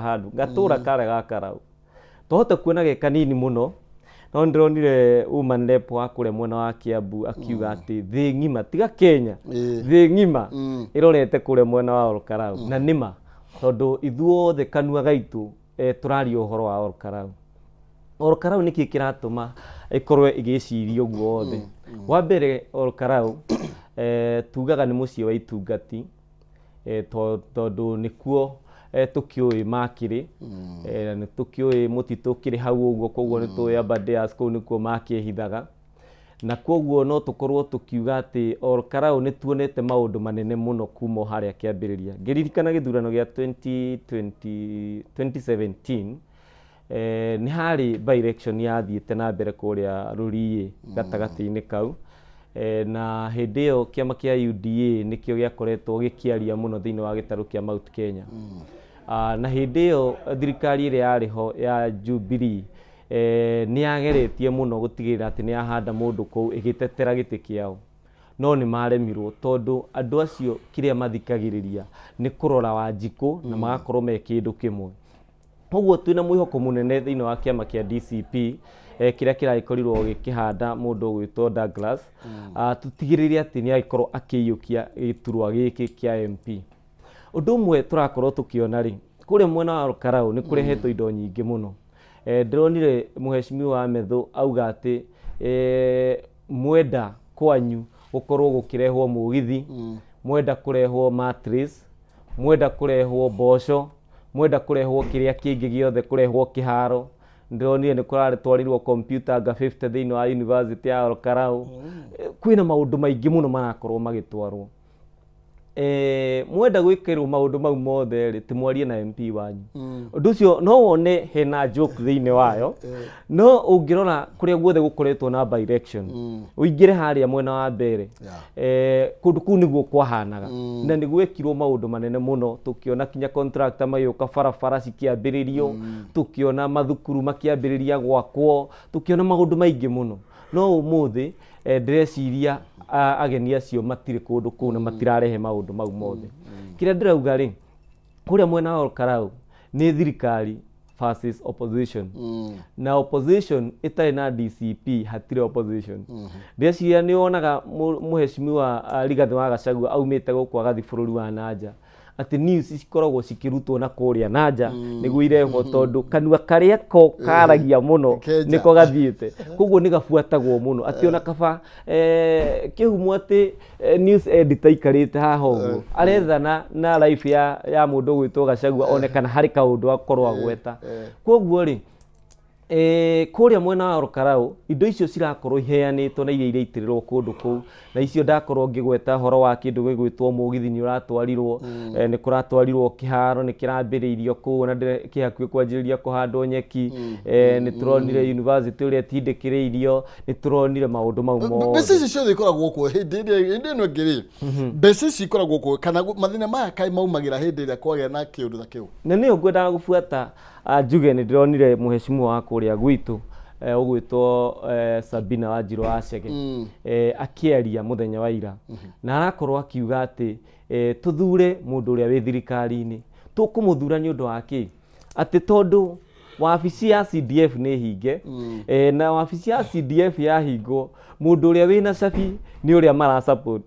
handũ gatũra karĩa ga Karau twahota kuona ge kanini mũno, no nĩndĩronire woman rep wa kũrĩa mwena wa Kiambu akiuga atĩ thĩ ng'ima, tiga Kenya, thĩ ng'ima ĩrorete kũrĩa mwena wa Olkarau. Na nĩma, tondũ ithuothe kanua gaitũ tũraria ũhoro wa Olkarau. Olkarau nĩkĩ kĩratũma ĩkorwo ĩgĩciria ũguo wothe? Wa mbere, Olkarau tugaga nĩ mũciĩ wa itungati, tondũ nĩkuo tũkĩũĩ makĩrĩ, na nĩ tũkĩũĩ mũtitũ ũkĩrĩ hau ũguo, koguo nĩ tũĩ Aberdares kũu nĩkuo makĩhithaga. Na koguo no tũkorwo tũkiuga atĩ Olkarau nĩ tuonete maũndũ manene mũno kuma o harĩa kĩambĩrĩria. Ngĩririkana gĩthurano gĩa 2020, 2017, nĩ harĩ by election yathiĩte na mbere kũrĩa Rũriĩ gatagatĩ-inĩ kau, na hĩndĩ ĩyo kĩama kĩa UDA nĩkĩo gĩakoretwo gĩkĩaria mũno thĩinĩ wa gĩtarũ kĩa Mount Kenya. Na hĩndĩ ĩyo thirikari ĩrĩa yarĩ ho ya Jubilee nĩ yageretie mũno gũtigĩrĩra atĩ nĩ yahanda mũndũ kũu ĩgĩtetera gĩtĩ kĩao, no nĩ maremirwo tondũ andũ acio kĩrĩa mathikagĩrĩria nĩ kũrora Wanjikũ na magakorwo me kĩndũ kĩmwe. Koguo twĩna mwĩhoko mũnene thĩinĩ wa kĩama kĩa DCP, kĩrĩa kĩragĩkorirwo gĩkĩhanda mũndũ ũgwĩtwo Douglas, tũtigĩrĩre atĩ nĩ agĩkorwo akĩiyũkia gĩturwa gĩkĩ kĩa MP. Ũndũ ũmwe tũrakorwo tũkĩona rĩ, kũrĩa mwena wa Olkalau nĩ kũrehetwo indo nyingĩ mũno. Ndĩronire mũhecimiwa Methu auga atĩ mwenda kwanyu gũkorwo gũkĩrehwo mũgithi, mwenda kũrehwo mattress, mwenda kũrehwo mboco, mwenda kũrehwo kĩrĩa kĩngĩ gĩothe, kũrehwo kĩharo. Ndĩronire nĩ kũratwarirwo computer anga 50 thĩinĩ wa university ya Olkalau. Kwĩna maũndũ maingĩ mũno marakorwo magĩtwarwo. Mwenda gwĩkĩrwo maũndũ mau mothe rĩ, timwarie na MP wanyu. Ũndũ ũcio no wone hena joke thĩinĩ wayo, no ũngĩrora kũrĩa guothe gũkoretwo na by election, ũingĩre harĩa mwena wa mbere, kũndũ kũu nĩguo kwahanaga, na nĩ gwekirwo maũndũ manene mũno. Tũkĩona kinya contractor magĩũka, barabara cikĩambĩrĩrio, tũkĩona mathukuru makĩambĩrĩria gwakwo, tũkĩona maũndũ maingĩ mũno. No ũmũthĩ ndĩreciria ageni acio matirĩ kũndũ kũu na matirarehe maũndũ mau mothe. Kĩrĩa ndĩrauga rĩ, kũrĩa mwena wa Olkalau nĩ thirikari versus opposition, na opposition ĩtarĩ na DCP hatirĩ opposition. Ndĩreciria nĩ wonaga mũhecimiwa Rigathĩ wa Gachagua aumĩte gũkũ agathiĩ bũrũri wa nanja, atĩ news cikoragwo cikĩrutwo na kũrĩa nanja nĩguo irehwo, tondũ kanua karĩa ko karagia mũno Kenja. Nĩko gathiĩte, koguo nĩ gabuatagwo mũno, atĩ ona kaba kĩhumo atĩ news editor aikarĩte haha ũguo arethana na life ya mũndũ ũgwĩtwo Gachagua, one kana harĩ kaũndũ akorwo agweta. Koguo rĩ, kũrĩa mwena wa Olkalau indo icio cirakorwo iheanĩtwo na iria iraitĩrĩrwo kũndũ kũu, na icio ndakorwo ngĩgweta ũhoro wa kĩndũ gĩgwĩtwo mũgithi nĩ ũratwarirwo, nĩ kũratwarirwo kĩharo, nĩ kĩrambĩrĩirio kũu na kĩ hakuhĩ kwanjĩrĩria kũhandwo nyeki, nĩ tũronire university ũrĩa ĩtindĩkĩrĩirio, nĩ tũronire maũndũ mau Mbeca mothe. Ici ciothe ikoragwo kuo hĩndĩ ĩrĩa hĩndĩ ĩno ĩngĩ rĩ, mbeca ici ikoragwo kuo kana mathĩna maya kaĩ maumagĩra hĩndĩ ĩrĩa kwagĩa na kĩũndũ ta kĩu? Na nĩyo ngwendaga gũbuata, njuge nĩ ndĩronire mũhecimu wa kũrĩa gwitũ ũgwĩtwo Sabina Wanjirũ wa Chege akĩaria mũthenya wa ira, na arakorwo akiuga atĩ tũthure mũndũ ũrĩa wĩ thirikari-inĩ. Tũkũmũthura nĩ ũndũ wa kĩ? Atĩ tondũ wabici ya CDF nĩ hinge, na wabici ya CDF yahingwo, mũndũ ũrĩa wĩna cabi nĩ ũrĩa mara support.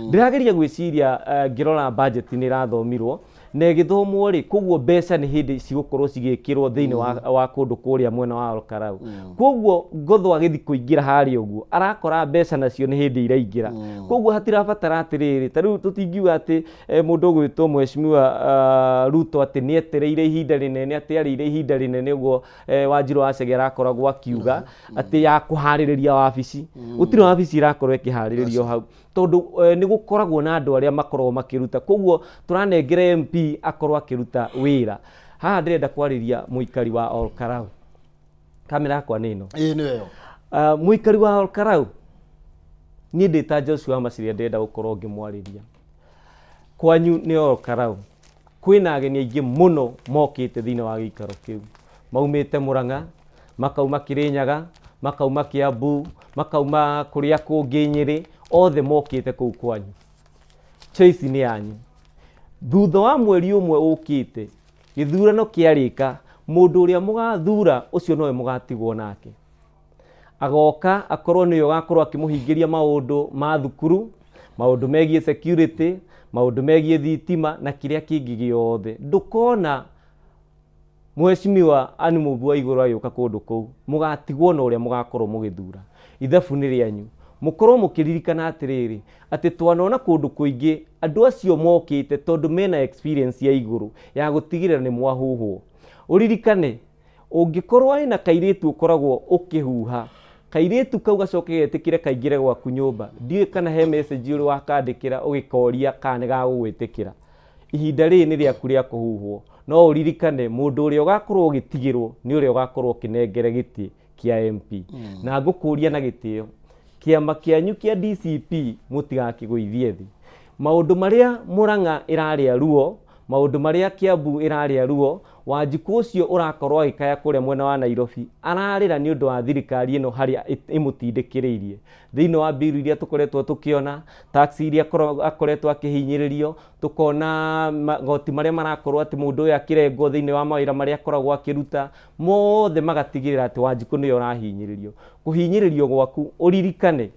Ndĩrageria gwĩciria, ngĩrora budget nĩ ĩrathomirwo na ĩgĩthomwo rĩ, koguo mbeca nĩ hĩndĩ cigũkorwo cigĩkĩrwo thĩinĩ wa kũndũ kũrĩa mwena wa Olkalau. Koguo ngotho agĩthiĩ kũingĩra harĩa ũguo arakora mbeca nacio nĩ hĩndĩ iraingĩra, koguo hatirabatara atĩrĩrĩ, ta rĩu tũtingiuga atĩ mũndũ ũgwĩtwo mheshimiwa Ruto atĩ nĩ etereire ihinda rĩnene, atĩ arĩire ihinda rĩnene ũguo Wanjirũ wa Chege arakoragwo akiuga atĩ ya kũharĩrĩria wabici. Gũtirĩ wabici ĩrakorwo ĩkĩharĩrĩrio hau, tondũ nĩ gũkoragwo na andũ arĩa makoragwo makĩruta, koguo tũranengera MP akorwo akĩruta wĩra. Haha ndĩrenda kwarĩria mũikari wa Olkalau. Kamera yakwa nĩ ĩno. Ĩĩ, nĩyo ĩyo. Mũikari wa Olkalau, niĩ ndĩ ta Joshua Maciria, ndĩrenda gũkorwo ngĩmwarĩria. Kwanyu nĩ Olkalau, kwĩna ageni aingĩ mũno mokĩte thĩinĩ wa gĩikaro kĩu, maumĩte Mũrang'a, makauma Kĩrĩnyaga, makauma Kĩambu, makauma kũrĩa kũngĩ Nyĩrĩ, othe mokĩte kũu kwanyu. Choice nĩ yanyu. Thutha wa mweri ũmwe ũkĩte, Gĩthurano kĩarĩka, mũndũ ũrĩa mũgathura ũcio nowe mũgatigwo nake. Agoka akorwo nĩwe ũgakorwo akĩmũhingĩria maũndũ ma thukuru, maũndũ megiĩ security, maũndũ megiĩ thitima na kĩrĩa kĩngĩ gĩothe. Ndũkona Mheshimiwa Anne Mũmbi wa Igũrũ agĩũka kũndũ kũu, mũgatigwo na ũrĩa mũgakorwo mũgĩthura. Ithabu nĩ rĩanyu. Mũkorwo mũkĩririkana atĩrĩrĩ, atĩ twanona kũndũ kũingĩ andũ acio mokĩte tondũ mena experience ya igũrũ ya gũtigĩrĩra nĩ mwahuhwo. Ũririkane, ũngĩkorwo wĩna kairĩtu ũkoragwo ũkĩhuha, kairĩtu kau gacoke getĩkĩre kaingĩre gwaku nyũmba, ndiũĩ kana he message ũrĩ wakandĩkĩra ũgĩkoria kana nĩ gagũgwĩtĩkĩra. Ihinda rĩrĩ nĩ rĩaku rĩa kũhuhwo. No ũririkane mũndũ ũrĩa ũgakorwo ũgĩtigĩrwo nĩ ũrĩa ũgakorwo ũkĩnengere gĩtĩ kĩa MP. Na ngũkũria na gĩtĩo, kĩama kĩanyu kĩa DCP mũtigakĩgũithie thĩ. Maũndũ marĩa Murang'a ĩrarĩa ruo, maũndũ marĩa Kiambu ĩrarĩa ruo, Wanjikũ ũcio ũrakorwo agĩkaya kũrĩa mwena wa Nairobi, ararĩra nĩ ũndũ wa thirikari ĩno harĩa ĩmũtindĩkĩrĩirie. Thĩinĩ wa bill iria tũkoretwo tũkĩona, tax iria akoretwo akĩhinyĩrĩrio, tũkona magoti marĩa marakorwo atĩ mũndũ ũyũ akĩrengwo thĩinĩ wa mawĩra marĩa akoragwo akĩruta, mothe magatigĩrĩra atĩ Wanjikũ nĩwe ũrahinyĩrĩrio. Kũhinyĩrĩrio gwaku ũririkane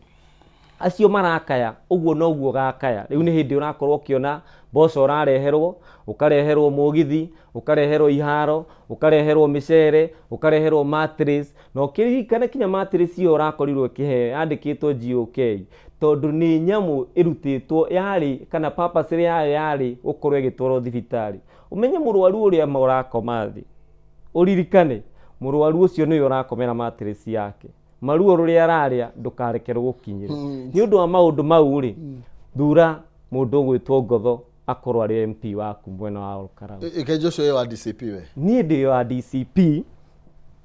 acio marakaya ũguo noguo ũgakaya. Rĩu nĩ hĩndĩ ũrakorwo ũkĩona mboco ũrareherwo, ũkareherwo mũgithi, ũkareherwo iharo, ũkareherwo mĩcere, ũkareherwo mattress, na ũkĩririkane kinya mattress ĩyo ũrakorirwo ũkĩheo yandĩkĩtwo GOK, tondũ nĩ nyamũ ĩrutĩtwo yarĩ kana purpose yayo yarĩ gũkorwo ĩgĩtwarwo thibitarĩ. Ũmenye mũrwaru ũrĩa ũrakoma thĩ, ũririkane mũrwaru ũcio nĩwe ũrakomera mattress yake. Maruo rũrĩa ararĩa ndũkareke rũgũkinyĩre. Nĩ ũndũ wa maũndũ mau rĩ, thura mũndũ ũgwĩtwo Ngotho akorwo arĩ MP waku mwena wa Olkalau. Ĩke Joshua wĩ wa DCP we? Niĩ ndĩ wa DCP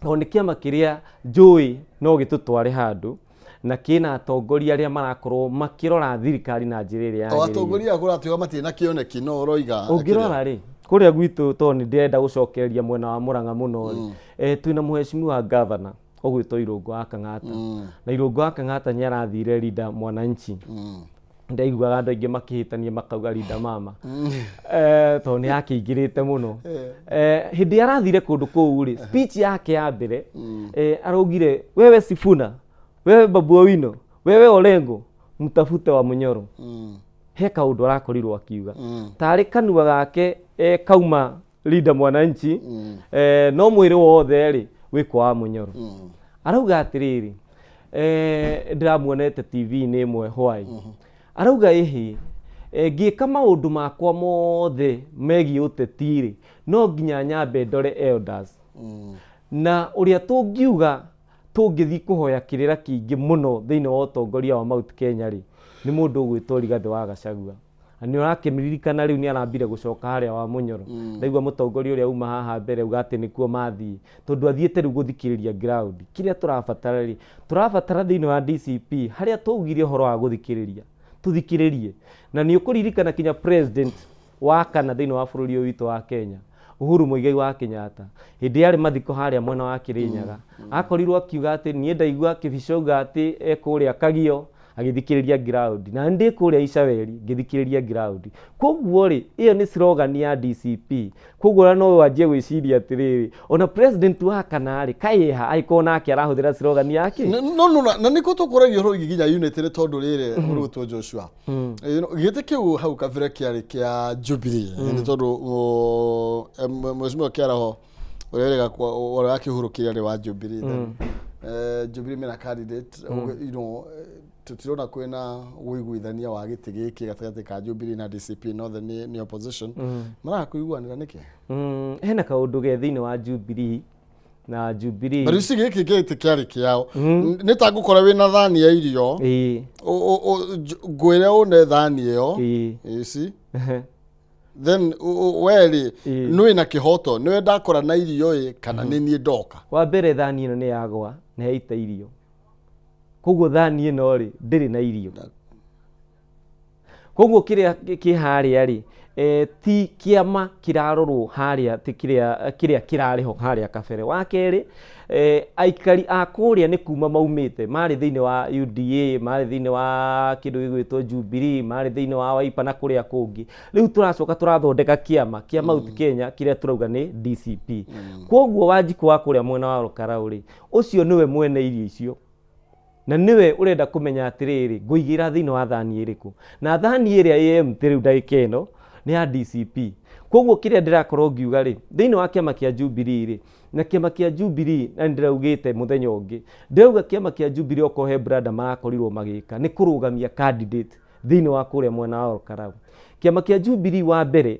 tondũ nĩ kĩama kĩrĩa njũĩ no gĩtũtware handũ na kĩna atongoria arĩa marakorwo makĩrora thirikari na njĩra ĩrĩa O yagĩrĩire. atongoria aya kũratuĩka matirĩ na kĩoneki no ũroiga. Ũngĩrora rĩ, kũrĩa gwitũ tondũ nĩ ndĩrenda gũcokereria mwena wa Mũrang'a mũno rĩ, twĩna mheshimiwa governor ũgwĩtwo Irũngũ wa Kang'ata. Na Irũngũ wa Kang'ata nĩ arathire Linda Mwananchi. Ndaiguaga andũ aingĩ makĩhĩtania makauga Linda Mama. Tondũ nĩ akĩingĩrĩte mũno. Hĩndĩ ĩrĩa arathire kũndũ kũu rĩ, speech yake ya mbere, araugire wewe Sifuna, wewe Babu Owino, wewe Orengo, mtafute wa Munyoro. He kaũndũ arakorirwo akiuga. Tarĩ kanua gake kauma Linda Mwananchi, no mwĩrĩ wothe rĩ wĩ kwa wa Munyoro. Arauga atĩrĩrĩ, ndĩramuonete TV-inĩ ĩmwe hwaĩ. Arauga ĩhĩ, ngĩka maũndũ makwa mothe megiĩ ũteti rĩ, no nginya nyambe ndore elders. Na ũrĩa tũngiuga tũngĩthiĩ kũhoya kĩrĩra kĩingĩ mũno thĩinĩ wa ũtongoria wa Mount Kenya rĩ, nĩ mũndũ ũgwĩtwo Rigathĩ wa Gachagua. Na nĩ ũrakĩmũririkana rĩu nĩ arambire gũcoka harĩa wa Mũnyoro. Ndaigua mũtongoria ũrĩa uma haha mbere auga atĩ nĩkuo mathiĩ. Tondũ athiĩte rĩu gũthikĩrĩria ground. Kĩrĩa tũrabatara rĩ, tũrabatara thĩinĩ wa DCP, harĩa twaugire ũhoro wa gũthikĩrĩria, tũthikĩrĩrie. Na nĩ ũkũririkana kinya president wa kana thĩinĩ wa bũrũri ũyũ witũ wa Kenya, Uhuru Muigai wa Kenyatta, hĩndĩ yarĩ mathiko harĩa mwena wa Kĩrĩnyaga, akorirwo akiuga atĩ niĩ ndaigua Kĩbico auga atĩ e kũrĩa Kagio, agĩthikĩrĩria ground. Na ndĩ kũrĩa Icaweri ngĩthikĩrĩria ground. Koguo rĩ, ĩyo nĩ slogan ya DCP. Koguo ona no wanjie gwĩciria atĩrĩrĩ, ona president wa kana rĩ, kaĩ ha angĩkorwo nake arahũthĩra slogan yake? No, no, no, na nĩkĩo tũkũragia ũhoro wĩgiĩ nginya unity nĩ tondũ rĩrĩ ũrũtwo Joshua. Gĩtĩ kĩu hau kabere kĩarĩ kĩa Jubilee nĩ tondũ mheshimiwa Kĩaraho ũrĩa wĩrĩga ũrĩa wakĩhurũkire arĩ wa Jubilee then Jubilee mena candidate you know tũtirona kwĩna ũiguithania wa gĩtĩ gĩkĩ gatagatĩ ka Jubilee na DCP no the nĩ opposition maraga kũiguanĩra nĩkĩ? Hena kaũndũ ge thĩinĩ wa Jubilee na Jubilee. But you see gĩkĩ gĩtĩ kĩarĩ kĩao nĩ ta ngũkora wĩna thani ya irio ngwĩre ũne thani ĩyo you see then we rĩ nĩ wĩna kĩhoto nĩwe ndakora na irio ĩ kana nĩ niĩ ndoka. Wa mbere thani ĩno nĩ yagwa na yaita irio, koguo thani ĩno rĩ ndĩrĩ na irio, koguo kĩrĩa kĩ harĩa rĩ Ti kĩama kĩrarorwo harĩa, ti kĩrĩa kĩrĩa kĩrarĩ ho harĩa kabere. Wa kerĩ, aikari a kũrĩa nĩ kuma maumĩte, marĩ thĩinĩ wa UDA, marĩ thĩinĩ wa kĩndũ gĩgwĩtwo Jubilee, marĩ thĩinĩ wa Wiper na kũrĩa kũngĩ. Rĩu tũracoka tũrathondeka kĩama kĩa Mount Kenya kĩrĩa tũrauga nĩ DCP. Kwoguo Wanjikũ wa kũrĩa mwena wa Olkalau rĩ, ũcio nĩwe mwene irio icio, na nĩwe ũrenda kũmenya atĩrĩrĩ, ngũigĩra thĩinĩ wa thani ĩrĩkũ, na thani ĩrĩa ĩ empty rĩu ndagĩka ĩno nĩ ya DCP. Koguo kĩrĩa ndĩrakorwo ngiuga rĩ, thĩinĩ wa kĩama kĩa Jubilee rĩ, na kĩama kĩa Jubilee, na nĩndĩraugĩte mũthenya ũngĩ, ndĩrauga kĩama kĩa Jubilee okorwo he branda marakorirwo magĩka nĩ kũrũgamia candidate thĩinĩ wa kũrĩa mwena wa Olkalau. Kĩama kĩa Jubilee wa mbere,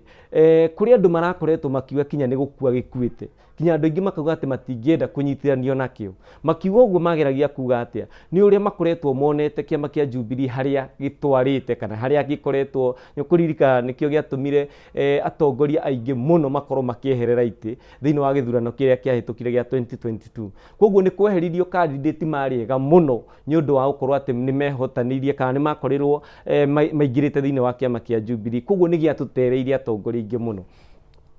kũrĩ andũ marakoretwo makiuga kinya nĩ gũkua gĩkuĩte, kinya andũ aingĩ makauga atĩ matingĩenda kũnyitithanio nakĩo. Makiuga ũguo mageragia kuga atĩa? Nĩ ũrĩa makoretwo monete kĩama kĩa Jubilee harĩa gĩtwarĩte kana harĩa gĩkoretwo. Nĩ ũkũririkana nĩkĩo gĩatũmire atongoria aingĩ mũno makorwo makĩeherera itĩ thĩinĩ wa gĩthurano kĩrĩa kĩahĩtũkire gĩa 2022. Koguo nĩ kweheririo candidate marĩ ega mũno nĩ ũndũ wa gũkorwo atĩ nĩ mehotanĩirie kana nĩ makorirwo maingĩrĩte thĩinĩ wa kĩama kĩa Jubilee. Koguo nĩ gĩatũtereirie atongoria aingĩ mũno.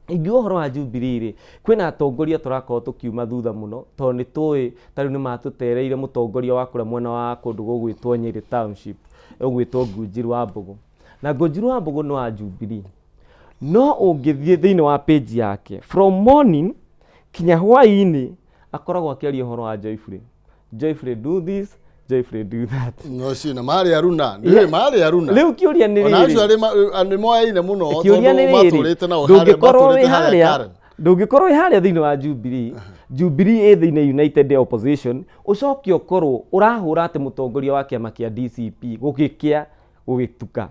Ingiuga ũhoro wa Jubilee rĩ, kwĩna atongoria tũrakorwo tũkiuma thutha mũno, tondũ nĩ tũĩ ta rĩu nĩ matũtereire mũtongoria wa kũrĩa mwena wa kũndũ gũgwĩtwo Nyĩrĩ Township, ũgwĩtwo Ngunjiru wa Mbũgũ. Na Ngunjiru wa Mbũgũ nĩ wa Jubilee. No ũngĩthiĩ thĩinĩ wa page yake, from morning kinya hwaĩ-inĩ, akoragwo akĩaria ũhoro wa Joyfully. Joyfully do this, Joyfully do that. No cio na marĩ aruna nĩ marĩ aruna. Rĩu kĩũria nĩ Ona acio rĩrĩ, arĩ nĩ moyaine mũno kĩũria nĩ tondũ rĩrĩ, matũrĩte nao harĩa ndũngĩkorwo wĩ matũrĩte harĩa harĩa Karen. Ndũngĩkorwo wĩ harĩa thĩinĩ wa Jubilee, Jubilee ĩ thĩinĩ United Opposition, ũcoke ũkorwo ũrahũra atĩ mũtongoria wa kĩama kĩa DCP gũgĩkĩa gũgĩtuka.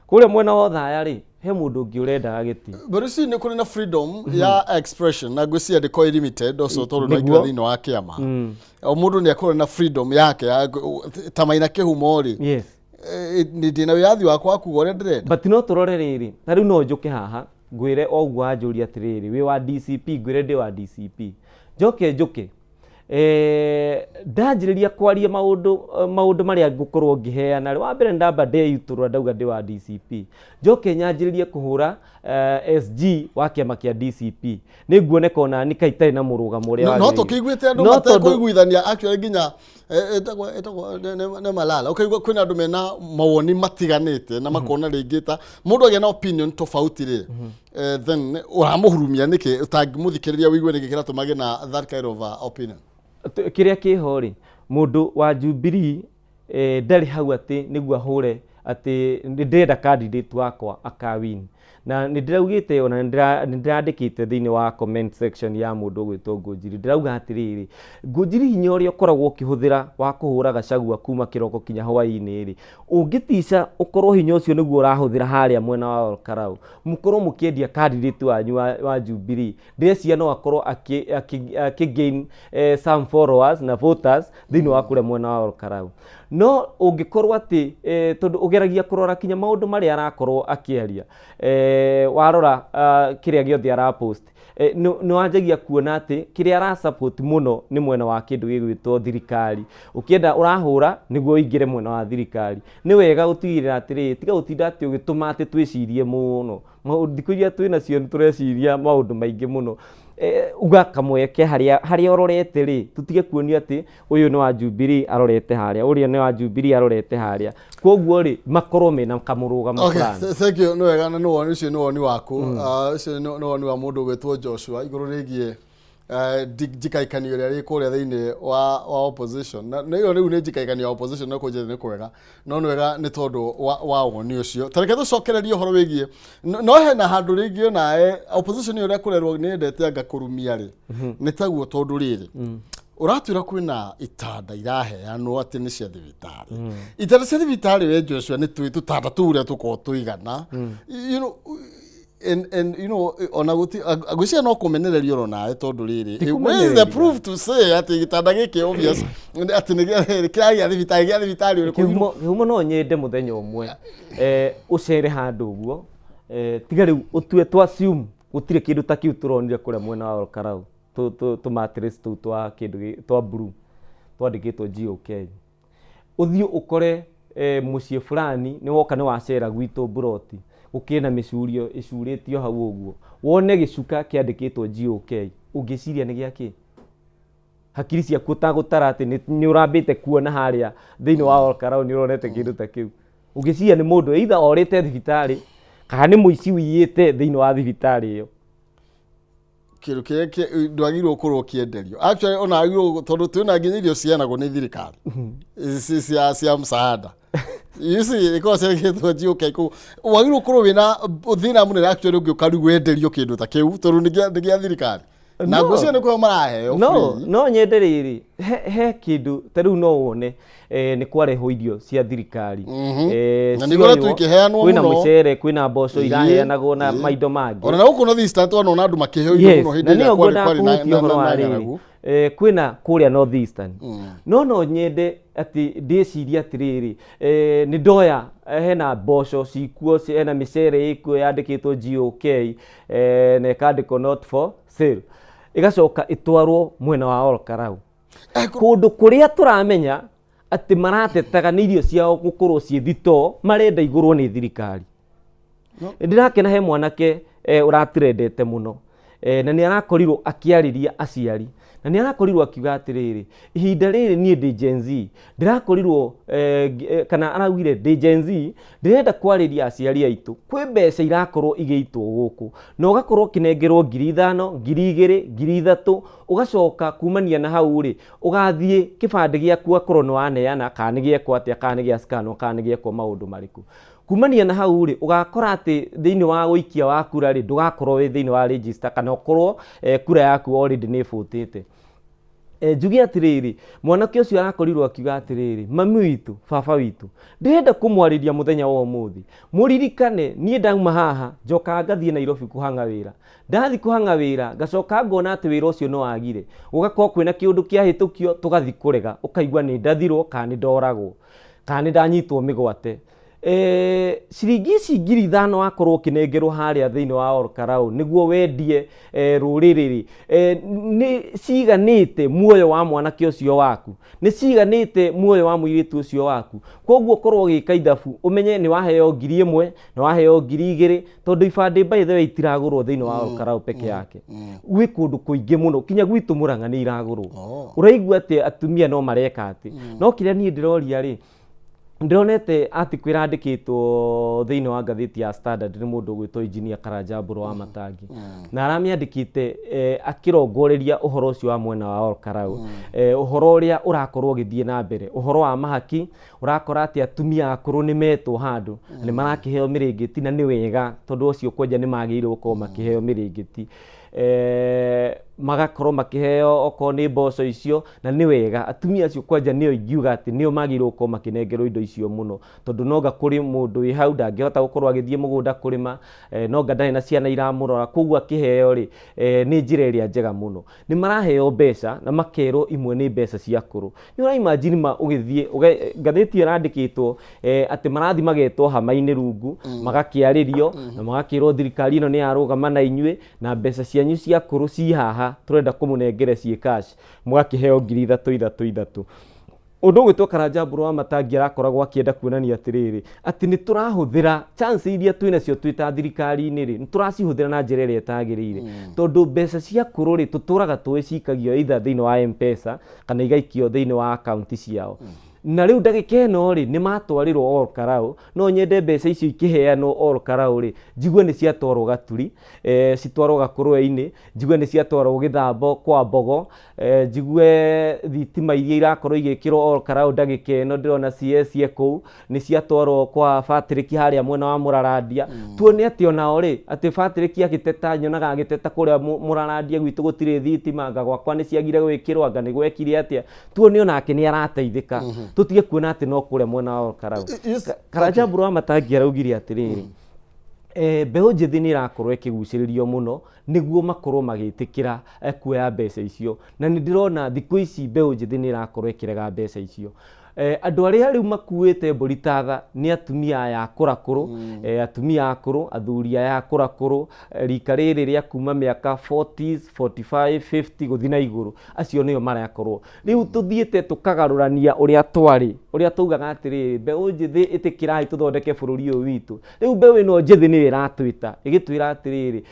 Kũrĩa mwena wa Othaya rĩ, he mũndũ ũngĩ ũrendaga gĩtĩ. But you see, nĩ kũrĩ na freedom ya expression na ngwĩciria ndĩkorwo limited ũcio tondũ no Nĩguo. aingĩra thĩinĩ wa kĩama. O mũndũ nĩ akorwo na freedom yake ta Maina Kĩhumo rĩ, nĩ ndĩna wĩyathi wakwa wa kuga ũrĩa ndĩrenda. But no tũrore rĩrĩ, ta rĩu no njũke haha ngwĩre o ũguo wanjũria atĩrĩrĩ, wĩ wa DCP, ngwĩre ndĩ wa DCP, njoke njũke ndanjĩrĩria kwaria maũndũ marĩa ngũkorwo ngĩheana rĩ, wa mbere ndamba ndeyutũrũra ndauga ndĩ wa DCP, njoke nyanjĩrĩrie kũhũra SG wa kĩama kĩa DCP, nĩ nguoneka ona ni kaĩ itarĩ na mũrũgamo ũrĩa No wagĩrĩire. Tũkĩiguĩte andũ No tondũ- matekũiguithania actually nginya ĩtagwo nĩ Malala, ũkaigua kwĩna andũ mena mawoni matiganĩte na makona rĩngĩ ta mũndũ agĩa na opinion tofauti rĩ, then ũramũhurumia nĩkĩ ũtangĩmũthikĩrĩria ũigue nĩkĩ kĩratũma agĩe na that kind of opinion? Kĩrĩa kĩho rĩ, mũndũ wa Jubilee ndarĩ hau atĩ nĩguo ahũre atĩ nĩ ndĩrenda candidate wakwa akawin. Na nĩ ndĩraugĩte ona nĩ ndĩrandĩkĩte thĩinĩ wa comment section ya mũndũ ũgwĩtwo Ngũnjiri, ndĩrauga atĩrĩrĩ, Ngũnjiri, hinya ũrĩa ũkoragwo ũkĩhũthĩra wa kũhũra Gachagua kuma kĩroko kinya hwaĩ-inĩ rĩ, ũngĩtica ũkorwo hinya ũcio nĩguo ũrahũthĩra harĩa mwena wa Olkalau, mũkorwo mũkĩendia candidate wanyu wa Jubilee, ndĩreciria no akorwo akĩ gain some followers na voters thĩinĩ wa kũrĩa mwena wa Olkalau. No ũngĩkorwo atĩ tondũ ũgeragia kũrora kinya maũndũ marĩa arakorwo akĩaria, warora kĩrĩa gĩothe arapost, nĩ wanjagia kuona atĩ kĩrĩa ara support mũno nĩ mwena wa kĩndũ gĩgwĩtwo thirikari. Ũkĩenda ũrahũra nĩguo ũingĩre mwena wa thirikari. Nĩ wega gũtigĩrĩra atĩrĩrĩ, tiga gũtinda atĩ ũgĩtũma atĩ twĩcirie mũno. Thikũ iria twĩ nacio nĩ tũreciria maũndũ maingĩ mũno. Uga kamweke harĩa ũrorete rĩ, tũtige kuonio atĩ ũyũ nĩ wa Jubilee arorete harĩa, ũrĩa nĩ wa Jubilee arorete harĩa. Koguo rĩ, makorwo mena kamũrũgamo fulani. Thank you, nĩ wega na nĩ woni ũcio, nĩ woni waku. Ah, ũcio nĩ woni wa mũndũ ũgwĩtwo Joshua igũrũ rĩgiĩ njikaikanio ĩrĩa rĩ kũrĩa thĩinĩ wa opposition, na ĩyo rĩu nĩ njikaikanio ya opposition, no kũnjĩra nĩ kwega, no nĩ wega nĩ tondũ wa woni ũcio. Ta reke tũcokererie ũhoro wĩgiĩ no hena handũ rĩngĩ onawe opposition ĩyo ũrĩa kũrerwo nĩ yendete anga kũrumia rĩ, nĩ taguo tondũ rĩrĩ ũratwĩra kwĩna itanda iraheanwo atĩ nĩ cia thibitarĩ, itanda cia thibitarĩ. We Joshua, nĩ tũĩ tũtanda tũu ũrĩa tũkoragwo tũigana, and ona guti ngwĩciria no kũmenererio oro nawe tondũ rĩrĩ, Ti where is the kũmenereria. proof to say atĩ gĩtanda gĩkĩ obvious atĩ nĩ kĩragĩa thibitarĩ, gĩa thibitarĩ ũrĩkũ? Kĩhumo no nyende mũthenya ũmwe ũcere handũ ũguo, tiga rĩu ũtue twa assume gũtirĩ kĩndũ ta kĩu tũronire kũrĩa mwena wa Olkalau, tũ mattress tũu twa kĩndũ twa blue twandĩkĩtwo GOK, ũthiĩ ũkore mũciĩ fulani nĩ woka nĩ wacera gwitũ mburoti. Gũkĩrĩ na mĩcurio ĩcurĩtio hau ũguo, wone gĩcuka kĩandĩkĩtwo GOK, ũngĩciria nĩ gĩa kĩ? Hakiri ciaku ũtagũtara atĩ nĩ ũrambĩte kuona harĩa thĩinĩ wa Olkarau nĩ ũronete kĩndũ ta kĩu. Ũngĩciria nĩ mũndũ either orĩte thibitarĩ kana nĩ mũici ũiyĩte thĩinĩ wa thibitarĩ ĩyo. Kĩndũ kĩrĩa ndwagĩrĩirwo gũkorwo ũkĩenderio actually, ona wagĩrĩirwo, tondũ twĩna nginya irio ciheanagwo nĩ thirikari cia msaada, you see, ikoragwo ciandĩkĩtwo GOK kũu. Wagĩrĩirwo gũkorwo wĩna thĩna mũnene actually ũngĩũka rĩu wenderio kĩndũ ta kĩu, tondũ nĩ gĩa thirikari na No. ngwĩciria nĩ kũheo maraheo No free. No nyende rĩrĩ, he kĩndũ ta rĩu no wone nĩ kwarehwo irio cia thirikari. Na nĩ ikoretwo cioywo, ikĩheanwo kwĩna mũno. mũcere, kwĩna mboco iraheanagwo na maindo mangĩ. Ona na gũkũ North Eastern twanona andũ makĩheo irio mũno hĩndĩ na ĩrĩa nĩyo kwarĩ ngwendaga kwarĩ na kũhutia na ũhoro na wa na rĩrĩ. ng'aragu. Kwĩna kũrĩa North Eastern, no nyende atĩ ndĩcirie atĩrĩrĩ, nĩ ndoya hena mboco cikuo, hena mĩcere ĩkuo yandĩkĩtwo GOK na ĩkandĩkwo not for sale, ĩgacoka ĩtwarwo mwena wa Olkarau, kũndũ kũrĩa tũramenya atĩ maratetaga nĩ irio ciao gũkorwo ciĩ thitoo, marenda igũrwo nĩ thirikari. Ndĩrakena he mwanake ũratirendete mũno na nĩ arakorirwo akĩarĩria aciari na nĩ arakorirwo akiuga atĩrĩrĩ, ihinda rĩrĩ niĩ ndĩ Gen Z, ndĩrakorirwo kana araugire ndĩ Gen Z, ndĩrenda kwarĩria aciari aitũ. Kwĩ mbeca irakorwo igĩitwo gũkũ na ũgakorwo ũkĩnengerwo 5,000, 2,000, 3,000, ũgacoka kumania na hau rĩ, ũgathiĩ kĩbandĩ gĩaku akorwo nĩ waneana, kana nĩ gĩekwo atĩa, kana nĩ gĩa scan, kana nĩ gĩekwo maũndũ marĩkũ. Kumania na hau rĩ, ũgakora atĩ thĩinĩ wa gũikia wa kura rĩ, ndũgakorwo wĩ thĩinĩ wa register, kana ũkorwo kura yaku already nĩ ĩbũtĩte. Njuge atĩrĩrĩ, mwanake ũcio arakorirwo akiuga atĩrĩrĩ, mami witũ, baba witũ, ndĩrenda kũmwarĩria mũthenya wa ũmũthĩ, mũririkane niĩ ndauma haha njokaga ngathiĩ Nairobi kũhang'a wĩra. Ndathiĩ kũhang'a wĩra ngacoka ngona atĩ wĩra ũcio nĩ wagire, gũgakorwo kwĩna kĩũndũ kĩahĩtũkio, tũgathiĩ kũrega, ũkaigua nĩ ndathirwo kana nĩ ndoragwo kana nĩ ndanyitwo mĩgwate. Ciringi ici 5,000 wakorwo ũkĩnengerwo harĩa thĩinĩ wa Olkarau nĩguo wendie rũrĩrĩ rĩ, nĩ ciganĩte muoyo wa mwanake ũcio waku, nĩ ciganĩte muoyo wa mũirĩtu ũcio waku? Koguo korwo ũgĩka ithabu ũmenye nĩ waheo 1,000, nĩ waheo 2,000, tondũ ibandĩ by the way itiragũrwo thĩinĩ wa Olkarau peke yake, gwĩ kũndũ kũingĩ mũno, kinya gwitũ Mũrang'a nĩ iragũrwo. Ũraigua atĩ atumia no mareka atĩ, no kĩrĩa niĩ ndĩroria rĩ, ndĩronete article ĩrandĩkĩtwo thĩinĩ wa ngathĩti ya Standard nĩ mũndũ ũgwĩtwo Engineer Karanja Mbũrũ wa Matangi, na aramĩandĩkĩte akĩrongoreria ũhoro ũcio wa mwena wa Olkarau, ũhoro ũrĩa ũrakorwo ũgĩthiĩ na mbere, ũhoro wa mahaki. Ũrakora atĩ atumia akũrũ nĩ metwo handũ na nĩ marakĩheo mĩrĩngĩti, na nĩ wega tondũ ũcio kwanja nĩ magĩrĩirwo gũkorwo makĩheo mĩrĩngĩti, magakorwo makĩheo okorwo nĩ mboco icio, na nĩ wega. Atumia acio kwanja nĩo ingiuga atĩ nĩo magĩrĩirwo gũkorwo makĩnengerwo indo icio mũno, tondũ nonga kũrĩ mũndũ wĩ hau ndangĩhota gũkorwo agĩthiĩ mũgũnda kũrĩma, nonga ndarĩ na ciana iramũrora, koguo akĩheo rĩ, nĩ njĩra ĩrĩa njega mũno. Nĩ maraheo mbeca na makerwo imwe nĩ mbeca cia akũrũ. Nĩ ũra imagine ma ũgĩthiĩ ngathĩti ĩyo ĩrandĩkĩtwo atĩ marathiĩ magetwo hama-inĩ rungu, magakĩarĩrio na magakĩrwo thirikari ĩno nĩ yarũgama na inyuĩ, na mbeca cianyu cia akũrũ ci haha, tũrenda kũmũnengere ciĩ cash, mũgakĩheo 3,000, 3, 3. Ũndũ ũgwĩtwo Karanja Mbũrũ wa Matangi arakoragwo akĩenda kuonania atĩrĩrĩ, atĩ nĩ tũrahũthĩra chance iria twĩ nacio twĩ ta thirikari-inĩ rĩ, nĩ tũracihũthĩra na njĩra ĩrĩa ĩtagĩrĩire, tondũ mbeca cia akũrũ rĩ, tũtũraga tũĩ cikagio either thĩinĩ wa M-Pesa kana igaikio thĩinĩ wa akaunti ciao. Na rĩu ndagĩka ĩno rĩ, nĩ matwarĩrwo Ol Kalou. No nyende mbeca icio ikĩheanwo Ol Kalou rĩ, njigue nĩ ciatwarwo Gaturi, citwarwo Gakũrwe-inĩ, njigue nĩ ciatwarwo Gĩthambo kwa Mbogo, njigue thitima iria irakorwo igĩkĩrwo Ol Kalou ndagĩka ĩno ndĩrona CS e kũu, nĩ ciatwarwo kwa Patrick harĩa mwena wa Mũrarandia. Tuone atĩ onao rĩ, atĩ Patrick agĩteta, nyonaga agĩteta kũrĩa Mũrarandia gwitũ gũtirĩ thitima, anga gwakwa nĩ ciagire gwĩkĩrwo, anga nĩ gwekire atĩa. Tuone onake nĩ arateithĩka, tũtige kuona atĩ no kũrĩa mwena wa Ol Kalou. Karanja Mbũrũ wa Matangi araugire atĩrĩrĩ, mbeũ njĩthĩ nĩ ĩrakorwo ĩkĩgucĩrĩrio mũno nĩguo makorwo magĩtĩkĩra kuoya mbeca icio, na nĩ ndĩrona thikũ ici mbeũ njĩthĩ nĩ ĩrakorwo ĩkĩrega mbeca icio. Andũ arĩa rĩu makuĩte mbũri ta tha nĩ atumia aya akũrakũrũ, atumia akũrũ, athuri aya akũrakũrũ, rika rĩrĩ rĩa kuma mĩaka 40s, 45, 50 gũthiĩ na igũrũ, acio nĩo marakorwo. Rĩu tũthiĩte tũkagarũrania ũrĩa twarĩ, ũrĩa twaugaga atĩrĩrĩ, mbeũ njĩthĩ ĩtĩkĩrai tũthondeke bũrũri ũyũ witũ. Rĩu mbeũ ĩno njĩthĩ nĩyo ĩratwĩta, ĩgĩtwĩra atĩrĩrĩ,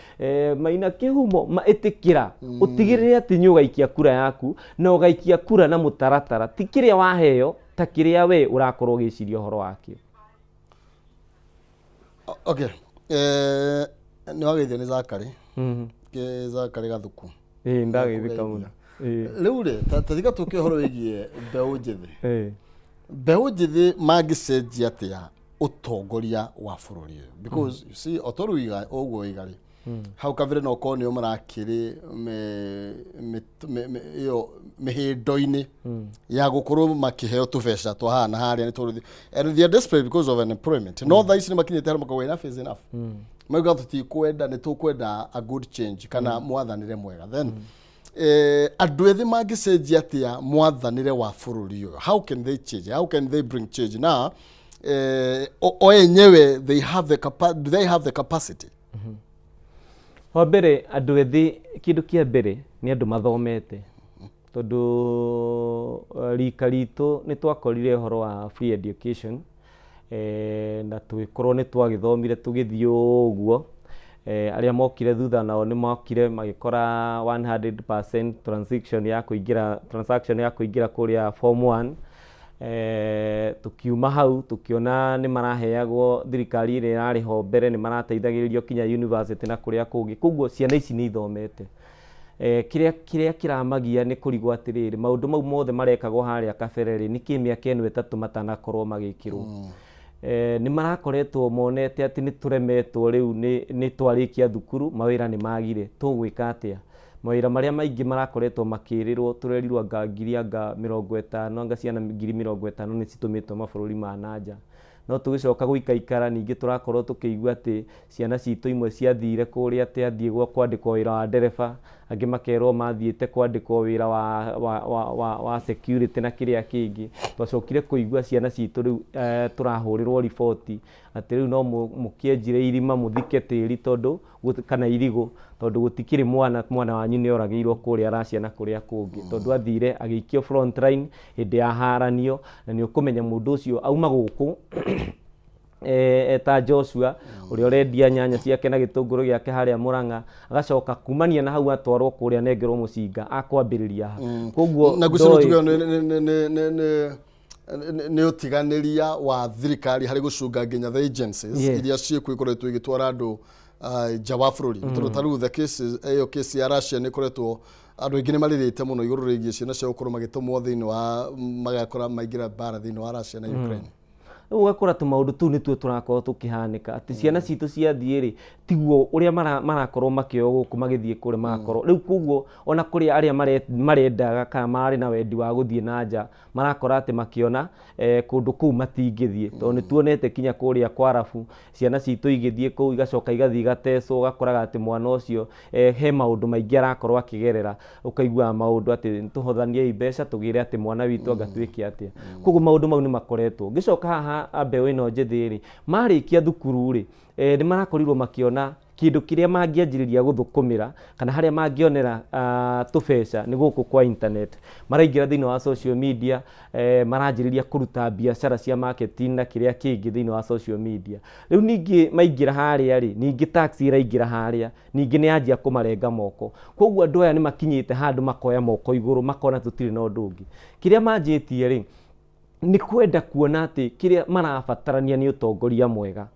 Maina Kĩhumo, ma ĩtĩkĩra, ũtigĩrĩre atĩ nĩ ũgaikia kura yaku, na ũgaikia kura na mũtaratara, ti kĩrĩa waheo, ta kĩrĩa we ũrakorwo ũgĩciria ũhoro wakĩo. Okay. Nĩ wageithio nĩ Zakari. Ke Zakari Gathuku. Ĩĩ, ndageithĩka mũno. Rĩu rĩ, ta tiga tũke ũhoro wĩgiĩ mbeũ njĩthĩ. Mbeũ njĩthĩ mangĩcenjia atĩa ũtongoria wa bũrũri ũyũ? Because you see, o ta ũrĩa ũguo waiga rĩ, hau kabere no korwo nĩo marakĩrĩ ĩyo mĩhĩndo-inĩ ya gũkorwo makĩheo tũbeca twa haha na harĩa nĩ tondũ and they are desperate because of unemployment. No thaa ici nĩ makinyĩte harĩa makauga enough is enough. Mauga tũtikwenda, nĩ tũkwenda a good change kana mwathanĩre mwega. Then andũ ethĩ mangĩcenjia atĩa mwathanĩre wa bũrũri ũyũ? How can they change? How can they bring change? Na o enyewe they have the do they have the capacity? Wa mbere, andũ ethĩ, kĩndũ kĩa mbere nĩ andũ mathomete, tondũ rika ritũ nĩ twakorire ũhoro wa free education, na tũgĩkorwo nĩ twagĩthomire tũgĩthiĩ ũguo. Arĩa mokire thutha nao nĩ mokire magĩkora 100% transition ya kũingĩra, transaction ya kũingĩra kũrĩa form 1. Tukiuma hau tukiona nĩ maraheagwo, thirikari ĩrĩa ĩrarĩ ho mbere nĩ marateithagĩrĩrio kinya university na kũrĩa kũngĩ. Koguo ciana ici nĩ ithomete. Kĩrĩa kĩramagia nĩ kũrigwo atĩrĩrĩ, maũndũ mau mothe marekagwo harĩa kabere rĩ, nĩkĩ mĩaka ĩno 3 matanakorwo magĩkĩrwo? Nĩ marakoretwo monete atĩ nĩ tũremetwo rĩu, nĩ twarĩkia thukuru, mawĩra nĩ magire, tũgwĩka atĩa? Mawĩra marĩa maingĩ marakoretwo makĩrĩrwo, tũrerirwo anga ngiri anga 50, anga ciana ngiri 50 nĩ citũmĩtwo mabũrũri ma nanja. No tũgĩcoka gũikaikara ningĩ tũrakorwo tũkĩigua atĩ ciana citũ imwe ciathire kũrĩa atĩ athiĩ kwandĩkwo wĩra wa ndereba, angĩ makerwo mathiĩte kwandĩkwo wĩra wa security na kĩrĩa kĩngĩ. Twacokire kũigua ciana citũ rĩu, tũrahũrĩrwo riboti atĩ rĩu no mũkĩenjire irima mũthike tĩri tondũ kana irigũ, tondũ gũtikĩrĩ mwana wanyu nĩ oragĩirwo kũrĩa Russia na kũrĩa kũngĩ, tondũ athire agĩikio front line hĩndĩ ya haranio, na nĩ ũkũmenya mũndũ ũcio auma gũkũ eta Joshua ũrĩa ũrendia nyanya ciake na gĩtũngũrũ gĩake harĩa Murang'a, agacoka kumania na hau atwarwo kũrĩa anengerwo mũcinga akwambĩrĩria ha. Koguo na ngwĩciria tuge nĩ ũtiganĩria wa thirikari harĩ gũcunga nginya the agencies iria ciĩkuo ikoretwo igĩtwara andũ nja wa bũrũri. Tondũ ta rĩu the cases, ĩyo case ya Russia nĩ ĩkoretwo andũ aingĩ nĩ marĩrĩte mũno igũrũ rĩgiĩ ciana cia gũkorwo magĩtũmwo thĩinĩ wa magakora maingĩra mbara thĩinĩ wa Russia na Ukraine. Rĩu ũgakora tũmaũndũ tũu nĩtuo tũrakorwo tũkĩhanĩka, atĩ ciana citũ ciathiĩ rĩ, tiguo ũrĩa marakorwo makĩoywo gũkũ magĩthiĩ kũrĩa magakorwo rĩu. Koguo ona kũrĩa arĩa marendaga kana marĩ na wendi wa gũthiĩ na nja, marakora atĩ makĩona kũndũ kũu matingĩthiĩ, tondũ nĩ tuonete kinya kũrĩa kwa Arabu ciana citũ igĩthiĩ kũu igacoka igathiĩ igatecwo. Ũgakoraga atĩ mwana ũcio he maũndũ maingĩ arakorwo akĩgerera, ũkaiguaga maũndũ atĩ tũhothaniei mbeca tũgĩre atĩ mwana witũ anga twĩke atĩa. Koguo maũndũ mau nĩ makoretwo ngĩcoka haha. Mbeũ ĩno njĩthĩ rĩ, marĩkia thukuru rĩ, nĩ marakorirwo makĩona kĩndũ kĩrĩa mangĩanjĩrĩria gũthũkũmĩra kana harĩa mangĩonera tũbeca nĩ gũkũ kwa internet. Maraingĩra thĩinĩ wa social media, maranjĩrĩria kũruta biacara cia marketing na kĩrĩa kĩngĩ thĩinĩ wa social media. Rĩu ningĩ maingĩra harĩa rĩ, ningĩ tax ĩraingĩra harĩa, ningĩ nĩ yanjia kũmarenga moko. Koguo andũ aya nĩ makinyĩte handũ makoya moko igũrũ, makona tũtirĩ na ũndũ ũngĩ. Kĩrĩa manjĩtie rĩ, nĩ kwenda kuona atĩ kĩrĩa marabatarania nĩ ũtongoria mwega,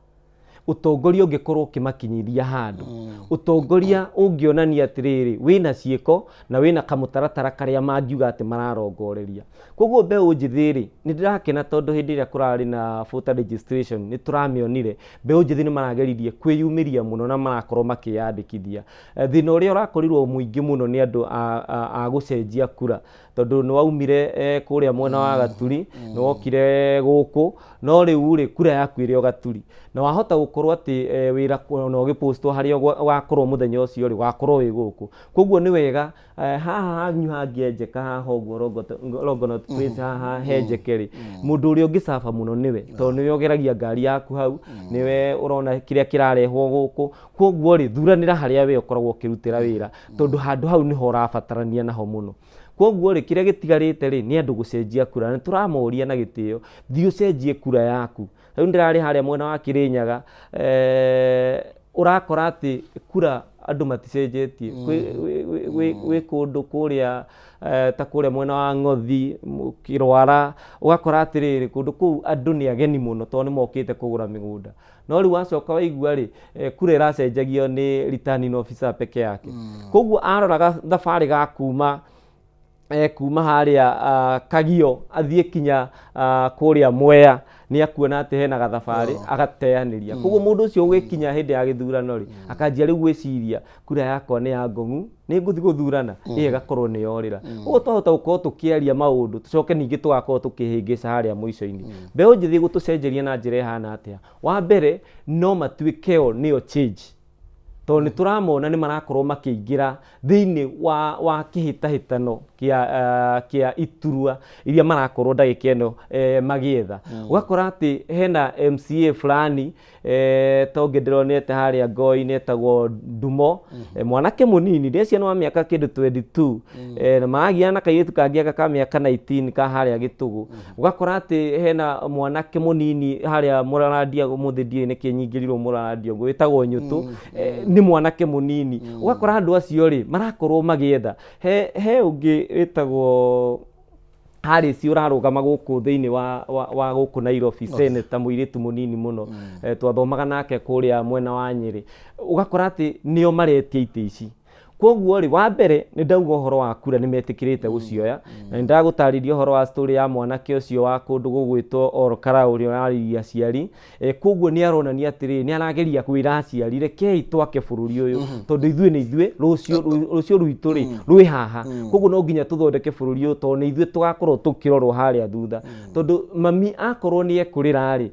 ũtongoria ũngĩkorwo ũkĩmakinyithia handũ, ũtongoria ũngĩonania atĩrĩrĩ wĩna ciĩko na wĩna kamũtaratara karĩa mangiuga atĩ mararongoreria. Koguo mbeũ njĩthĩ rĩ, nĩ ndĩrakena tondũ hĩndĩ ĩrĩa kũrarĩ na voter registration nĩ tũramĩonire mbeũ njĩthĩ nĩ marageririe kwĩyumĩria mũno na marakorwo makĩyandĩkithia. Thĩna ũrĩa ũrakorirwo mũingĩ mũno nĩ andũ a gũcenjia kura, tondũ nĩ waumire kũrĩa mwena wa Gaturi, nĩ wokire gũkũ, no rĩu rĩ, kura yaku ĩrĩ o Gaturi na wahota gũkorwo gũkorwo atĩ wĩra ona ũgĩpostwo harĩa ũgakorwo mũthenya ũcio rĩ, ũgakorwo wĩ gũkũ. Koguo nĩ wega haha hanyu hangĩenjeka haha ũguo Longonot Place haha henjeke rĩ, mũndũ ũrĩa ũngĩcaba mũno nĩwe, tondũ nĩwe ũgeragia ngari yaku hau, nĩwe ũrona kĩrĩa kĩrarehwo gũkũ. Koguo rĩ, thuranĩra harĩa we ũkoragwo ũkĩrutĩra wĩra, tondũ handũ hau nĩho ũrabatarania naho mũno. Koguo rĩ, kĩrĩa gĩtigarĩte rĩ, nĩ andũ gũcenjia kura, na nĩ tũramoria na gĩtĩo, thiĩ ũcenjie kura yaku. Rĩu ndĩrarĩ harĩa mwena wa Kĩrĩnyaga, ũrakora atĩ kura andũ maticenjetie. Gwĩ kũndũ kũrĩa ta kũrĩa mwena wa Ng'othi, Kĩrwara, ũgakora atĩrĩrĩ, kũndũ kũu andũ nĩ ageni mũno tondũ nĩ mokĩte kũgũra mĩgũnda. No rĩu wacoka waigua rĩ, kura ĩracenjagio nĩ returning officer peke yake. Koguo arora gathabarĩ ga kuma kuma harĩa Kagio athiĩ kinya kũrĩa Mwea, nĩ akuona atĩ hena gathabarĩ agateanĩria. Koguo mũndũ ũcio ũgĩkinya hĩndĩ ya gĩthurano rĩ, akanjia rĩu gwĩciria kura yakwa nĩ ya ngong'u, nĩ ngũthiĩ gũthurana, ĩyo ĩgakorwo nĩ yorĩra. Koguo twahota gũkorwo tũkĩaria maũndũ tũcoke ningĩ tũgakorwo tũkĩhĩngĩca harĩa mũico-inĩ. Mbeũ njĩthĩ gũtũcenjeria na njĩra ĩhana atĩa? Wa mbere no matuĩke o nĩo change, tondũ nĩ tũramona nĩ marakorwo makĩingĩra thĩinĩ wa kĩhĩtahĩtano kĩa iturwa iria marakorwo ndagĩka ĩno magĩetha. Ũgakora atĩ hena MCA fulani, ta ũngĩ ndĩronete harĩa Ngoi-inĩ etagwo Ndumo, mwanake mũnini, ndĩreciria nĩ wa mĩaka kĩndũ 22, na maragiana na kairĩtu kangĩ aka ka mĩaka 19 ka harĩa Gĩtũgũ. Ũgakora atĩ hena mwanake mũnini harĩa Mũrarandia, ũmũthĩ ndiũĩ nĩkĩ nyingĩrirwo Mũrarandia ũguo, wĩtagwo Nyũtũ, nĩ mwanake mũnini. Ũgakora andũ acio rĩ, marakorwo magĩetha. He ũngĩ wĩtagwo Harris ũrarũgama gũkũ thĩinĩ wa gũkũ Nairobi, senator mũirĩtu mũnini mũno, twathomaga nake kũrĩa mwena wa Nyĩrĩ. Ũgakora atĩ nĩo maretia itĩ ici. Koguo rĩ, wa mbere nĩ ndauga ũhoro wa kura nĩ metĩkĩrĩte gũcioya, na nĩ ndagũtarĩria ũhoro wa story ya mwanake ũcio wa kũndũ gũgwĩtwo Ol Kalou ũrĩa ũrarĩria aciari. Koguo nĩ aronania atĩrĩrĩ, nĩ arageria kwĩra aciari rekei twake bũrũri ũyũ, tondũ ithuĩ nĩ ithuĩ, rũciũ rwitũ rĩ rwĩ haha. Koguo no nginya tũthondeke bũrũri ũyũ, tondũ nĩ ithuĩ tũgakorwo tũkĩrorwo harĩa thutha. Tondũ mami akorwo nĩ ekũrĩra rĩ,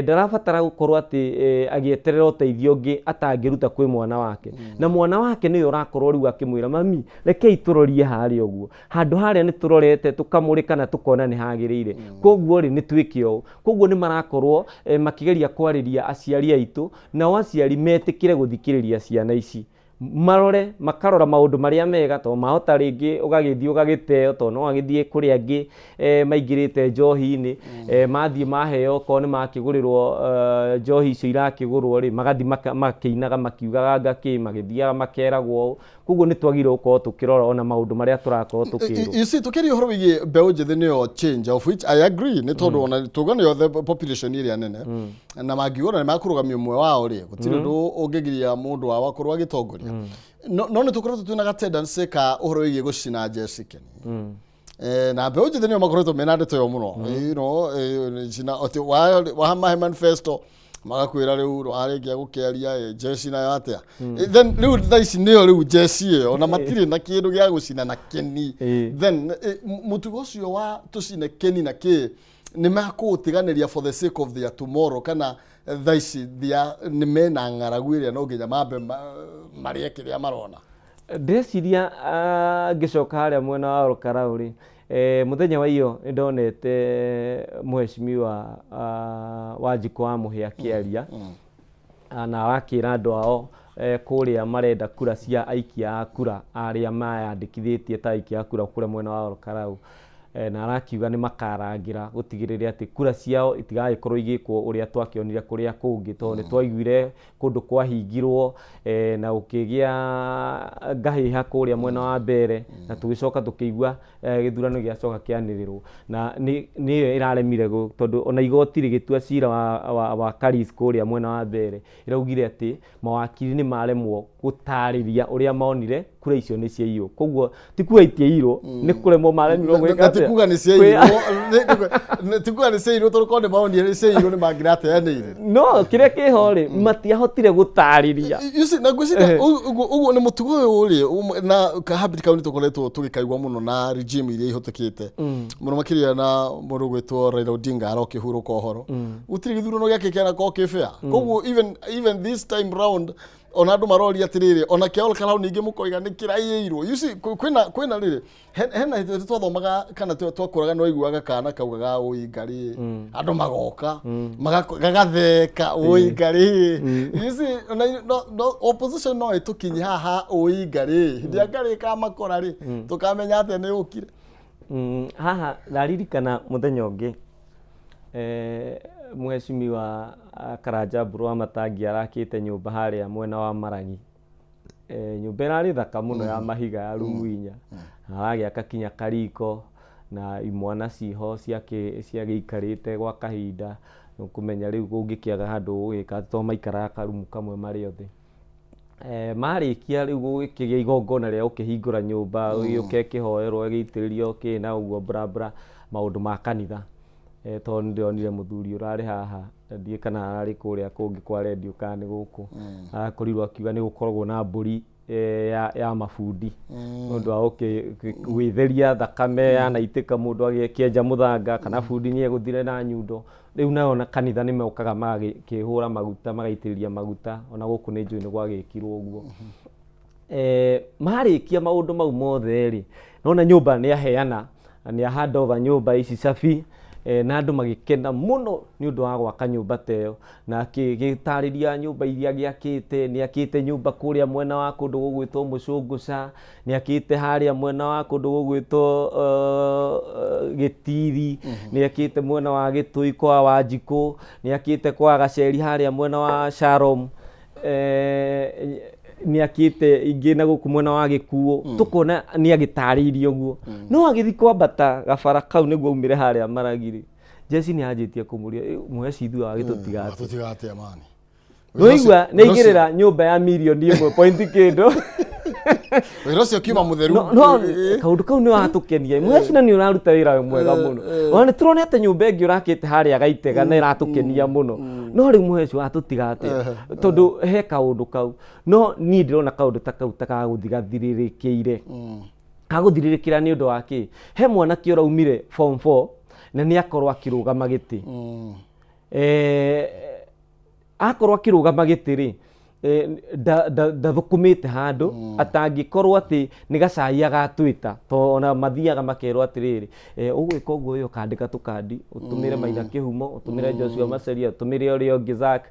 ndarabatara gũkorwo atĩ agĩeterera ũteithio ũngĩ atangĩruta kwĩ mwana wake. Na mwana wake nĩwe ũrakorwo rĩu akĩmwĩra, mami rekei tũrorie harĩa ũguo, handũ harĩa nĩ tũrorete tũkamũrĩka na tũkona nĩ hagĩrĩire, koguo rĩ nĩ twĩke ũũ. Koguo nĩ marakorwo makĩgeria kwarĩria aciari aitũ, nao aciari metĩkĩre gũthikĩrĩria ciana ici, marore, makarora maũndũ marĩa mega, tondũ mahota rĩngĩ ũgagĩthiĩ ũgagĩteo, tondũ no agĩthiĩ kũrĩ angĩ maingĩrĩte njohi-inĩ, mathiĩ maheo okorwo nĩ makĩgũrĩrwo njohi icio irakĩgũrwo rĩ, magathiĩ makĩinaga makiugaga anga kĩ, magĩthiaga makeragwo ũũ. Koguo nĩ twagĩrĩirwo gũkorwo tũkĩrora ona maũndũ marĩa tũrakorwo tũkĩrwo. You see, tũkĩaria ũhoro wĩgiĩ mbeũ njĩthĩ nĩyo change, of which I agree, nĩ tondũ ona tuga nĩyo the population ĩrĩa nene, na mangiuga ona nĩ makũrũgamia ũmwe wao rĩ, gũtirĩ ũndũ ũngĩgiria mũndũ wao akorwo agĩtongoria. No nĩ tũkoretwo twĩna ga tendency ka ũhoro wĩgiĩ gũcina njeci, Keni. Na mbeũ njĩthĩ nĩo makoretwo mena ndeto ĩyo mũno, cina atĩ wamahe manifesto magakwĩra rĩu warĩkia gũkĩaria njeci nayo atĩa? Then rĩu thaa ici nĩyo rĩu njeci ĩyo na matirĩ na kĩndũ gĩa gũcina na keni. Then mũtugo ũcio wa tũcine keni na kĩ nĩ makũũtiganĩria for the sake of their tomorrow, kana thaa ici nĩ mena ng'aragu ĩrĩa no nginya mambe marĩe kĩrĩa marona? Ndĩreciria ngĩcoka harĩa mwena wa Ol Kalou rĩ, mũthenya wa iyo nĩ ndonete mheshimiwa Wanjikũ wa Mũhĩa akĩaria, na arakĩra andũ ao kũrĩa marenda kura cia aikia a kura arĩa mayandĩkithĩtie ta aikia a kura kũrĩa mwena wa Ol Kalou, na arakiuga nĩ makarangĩra gũtigĩrĩra atĩ kura ciao itigagĩkorwo igĩkwo ũrĩa twakĩonire kũrĩa kũngĩ, tondũ nĩ twaiguire kũndũ kwahingirwo na gũkĩgĩa ngahĩha kũrĩa mwena wa mbere, na tũgĩcoka tũkĩigua gĩthurano gĩacoka kĩanĩrĩrwo na nĩyo ĩraremire, tondũ ona igoti rĩgĩtua cira wa Karis kũrĩa mwena wa mbere ĩraugire atĩ mawakiri nĩ maremwo gũtarĩria ũrĩa monire kura icio nĩ ciaiywo. Koguo ti kuga itiaiyirwo, nĩ kũremwo maremirwo gwĩka Na ti atĩa? Ti kuga nĩ ciaiyirwo, ti kuga nĩ ciaiyirwo, tondũ korwo nĩ maronire nĩ ciaiyirwo nĩ mangĩrateanĩire. No kĩrĩa kĩho rĩ, matiahotire gũtarĩria. You see, na ngwĩciria ũguo nĩ mũtugo ũyũ rĩ, na kahabit kau nĩ tũkoretwo tũgĩkaigua mũno na regime iria ihũtũkĩte mũno, makĩria na mũndũ gwĩtwo Raila Odinga arokĩhurũka ũhoro. Gũtirĩ gĩthurano gĩake kĩanakorwo kĩ fair. Koguo even this time round, ona andũ maroria atĩrĩrĩ, ona kĩa Ol Kalou ningĩ mũkoiga nĩ kĩraiyĩirwo. You see, kwĩna rĩrĩ, hena hĩndĩ twathomaga kana twakũraga, no iguaga kana kaugaga ũi ngarĩ, andũ magoka gagatheka ũi ngarĩ. You see, ona no opposition no ĩtũkinye haha ũi ngarĩ, hĩndĩ ya ngarĩ ĩkamakora rĩ, tũkamenya atĩa nĩ ũkire. Haha ndaririkana mũthenya ũngĩ, mheshimiwa Karanja Mburu wa Matangi arakĩte nyũmba harĩa mwena wa Maragi, nyũmba ĩrarĩ thaka mũno ya mahiga ya rumu 4, aragĩaka kinya kariko na imwana ciho ciagĩikarĩte gwa kahinda. Nĩũkũmenya rĩu kũngĩkĩaga handũ gũgĩka atĩ, tondũ maikaraga karumu kamwe marĩ othe. Marĩkia rĩu gũgĩkĩgĩa igongona rĩa gũkĩhingũra nyũmba, gĩũke ĩkĩhoerwo, ĩgĩitĩrĩrio kĩ na ũguo bla bla, maũndũ ma kanitha. Tondũ nĩndĩronire mũthuri ũrarĩ haha, ndiũĩ kana ararĩ kũrĩa kũngĩ kwa rendio kana nĩ gũkũ, arakorirwo akiuga nĩ gũkoragwo na mbũri ya mabundi nĩ ũndũ wa gwĩtheria thakame yanaitĩka, mũndũ agĩkĩenja mũthanga kana bundi nĩ egũthire na nyundo. Rĩu nayo na kanitha nĩ mokaga magakĩhũra maguta, magaitĩrĩria maguta. Ona gũkũ nĩ njũĩ nĩ gwagĩkirwo ũguo. Marĩkia maũndũ mau mothe rĩ, nona nyũmba nĩ aheana, nĩ hand over nyũmba ici cabi, na andũ magĩkena mũno nĩ ũndũ wa gwaka nyũmba ta ĩyo, na akĩgĩtarĩria nyũmba iria agĩakĩte. Nĩ akĩte nyũmba kũrĩa mwena wa kũndũ gũgwĩtwo Mũcũngũca, nĩ akĩte harĩa mwena wa kũndũ gũgwĩtwo Gĩtiri, nĩ akĩte mwena wa Gĩtũi kwa Wanjikũ, nĩ akĩte kwa Gaceri harĩa mwena wa Shalom, nĩ akĩte ingĩ na gũkũ mwena wa Gĩkuũ. Tũkona nĩ agĩtarĩirie ũguo, no agĩthiĩ kwambata gabara kau nĩguo aumĩre harĩa Maragiri, jeci nĩ anjĩtie kũmũria, "Mũheci, ithuĩ wagĩtũtiga atĩa?" Tũtiga atĩa mani? Nĩwaigua nĩ aigĩrĩra nyũmba ya mirioni 1 point kĩndũ. Wĩra ũcio kiuma mũtheru. No kaũndũ kau nĩ watũkenia, mũheci, na nĩ ũraruta wĩra mwega mũno. Ona nĩ tũronete nyũmba ĩngĩ ũrakĩte harĩa Gaitega na ĩratũkenia mũno, no rĩu mũheci, watũtiga atĩa? Tondũ he kaũndũ kau, no niĩ ndĩrona kaũndũ ta kau ta kagũthi gathirĩrĩkĩire, kagũthirĩrĩkĩra. Nĩ ũndũ wa kĩ? He mwanake ũraumire form 4 na nĩ akorwo akĩrũgama gĩtĩ. Akorwo akĩrũgama gĩtĩ rĩ, ndathũkũmĩte handũ, atangĩkorwo atĩ nĩ gacai agatwĩta, to ona mathiaga makerwo atĩrĩrĩ, ũgwĩka ũguo, ũyũ ũkandĩka tũkandi, ũtũmĩre Maina Kĩhumo, ũtũmĩre Joshua Macharia, ũtũmĩre ũrĩa ũngĩ Zack,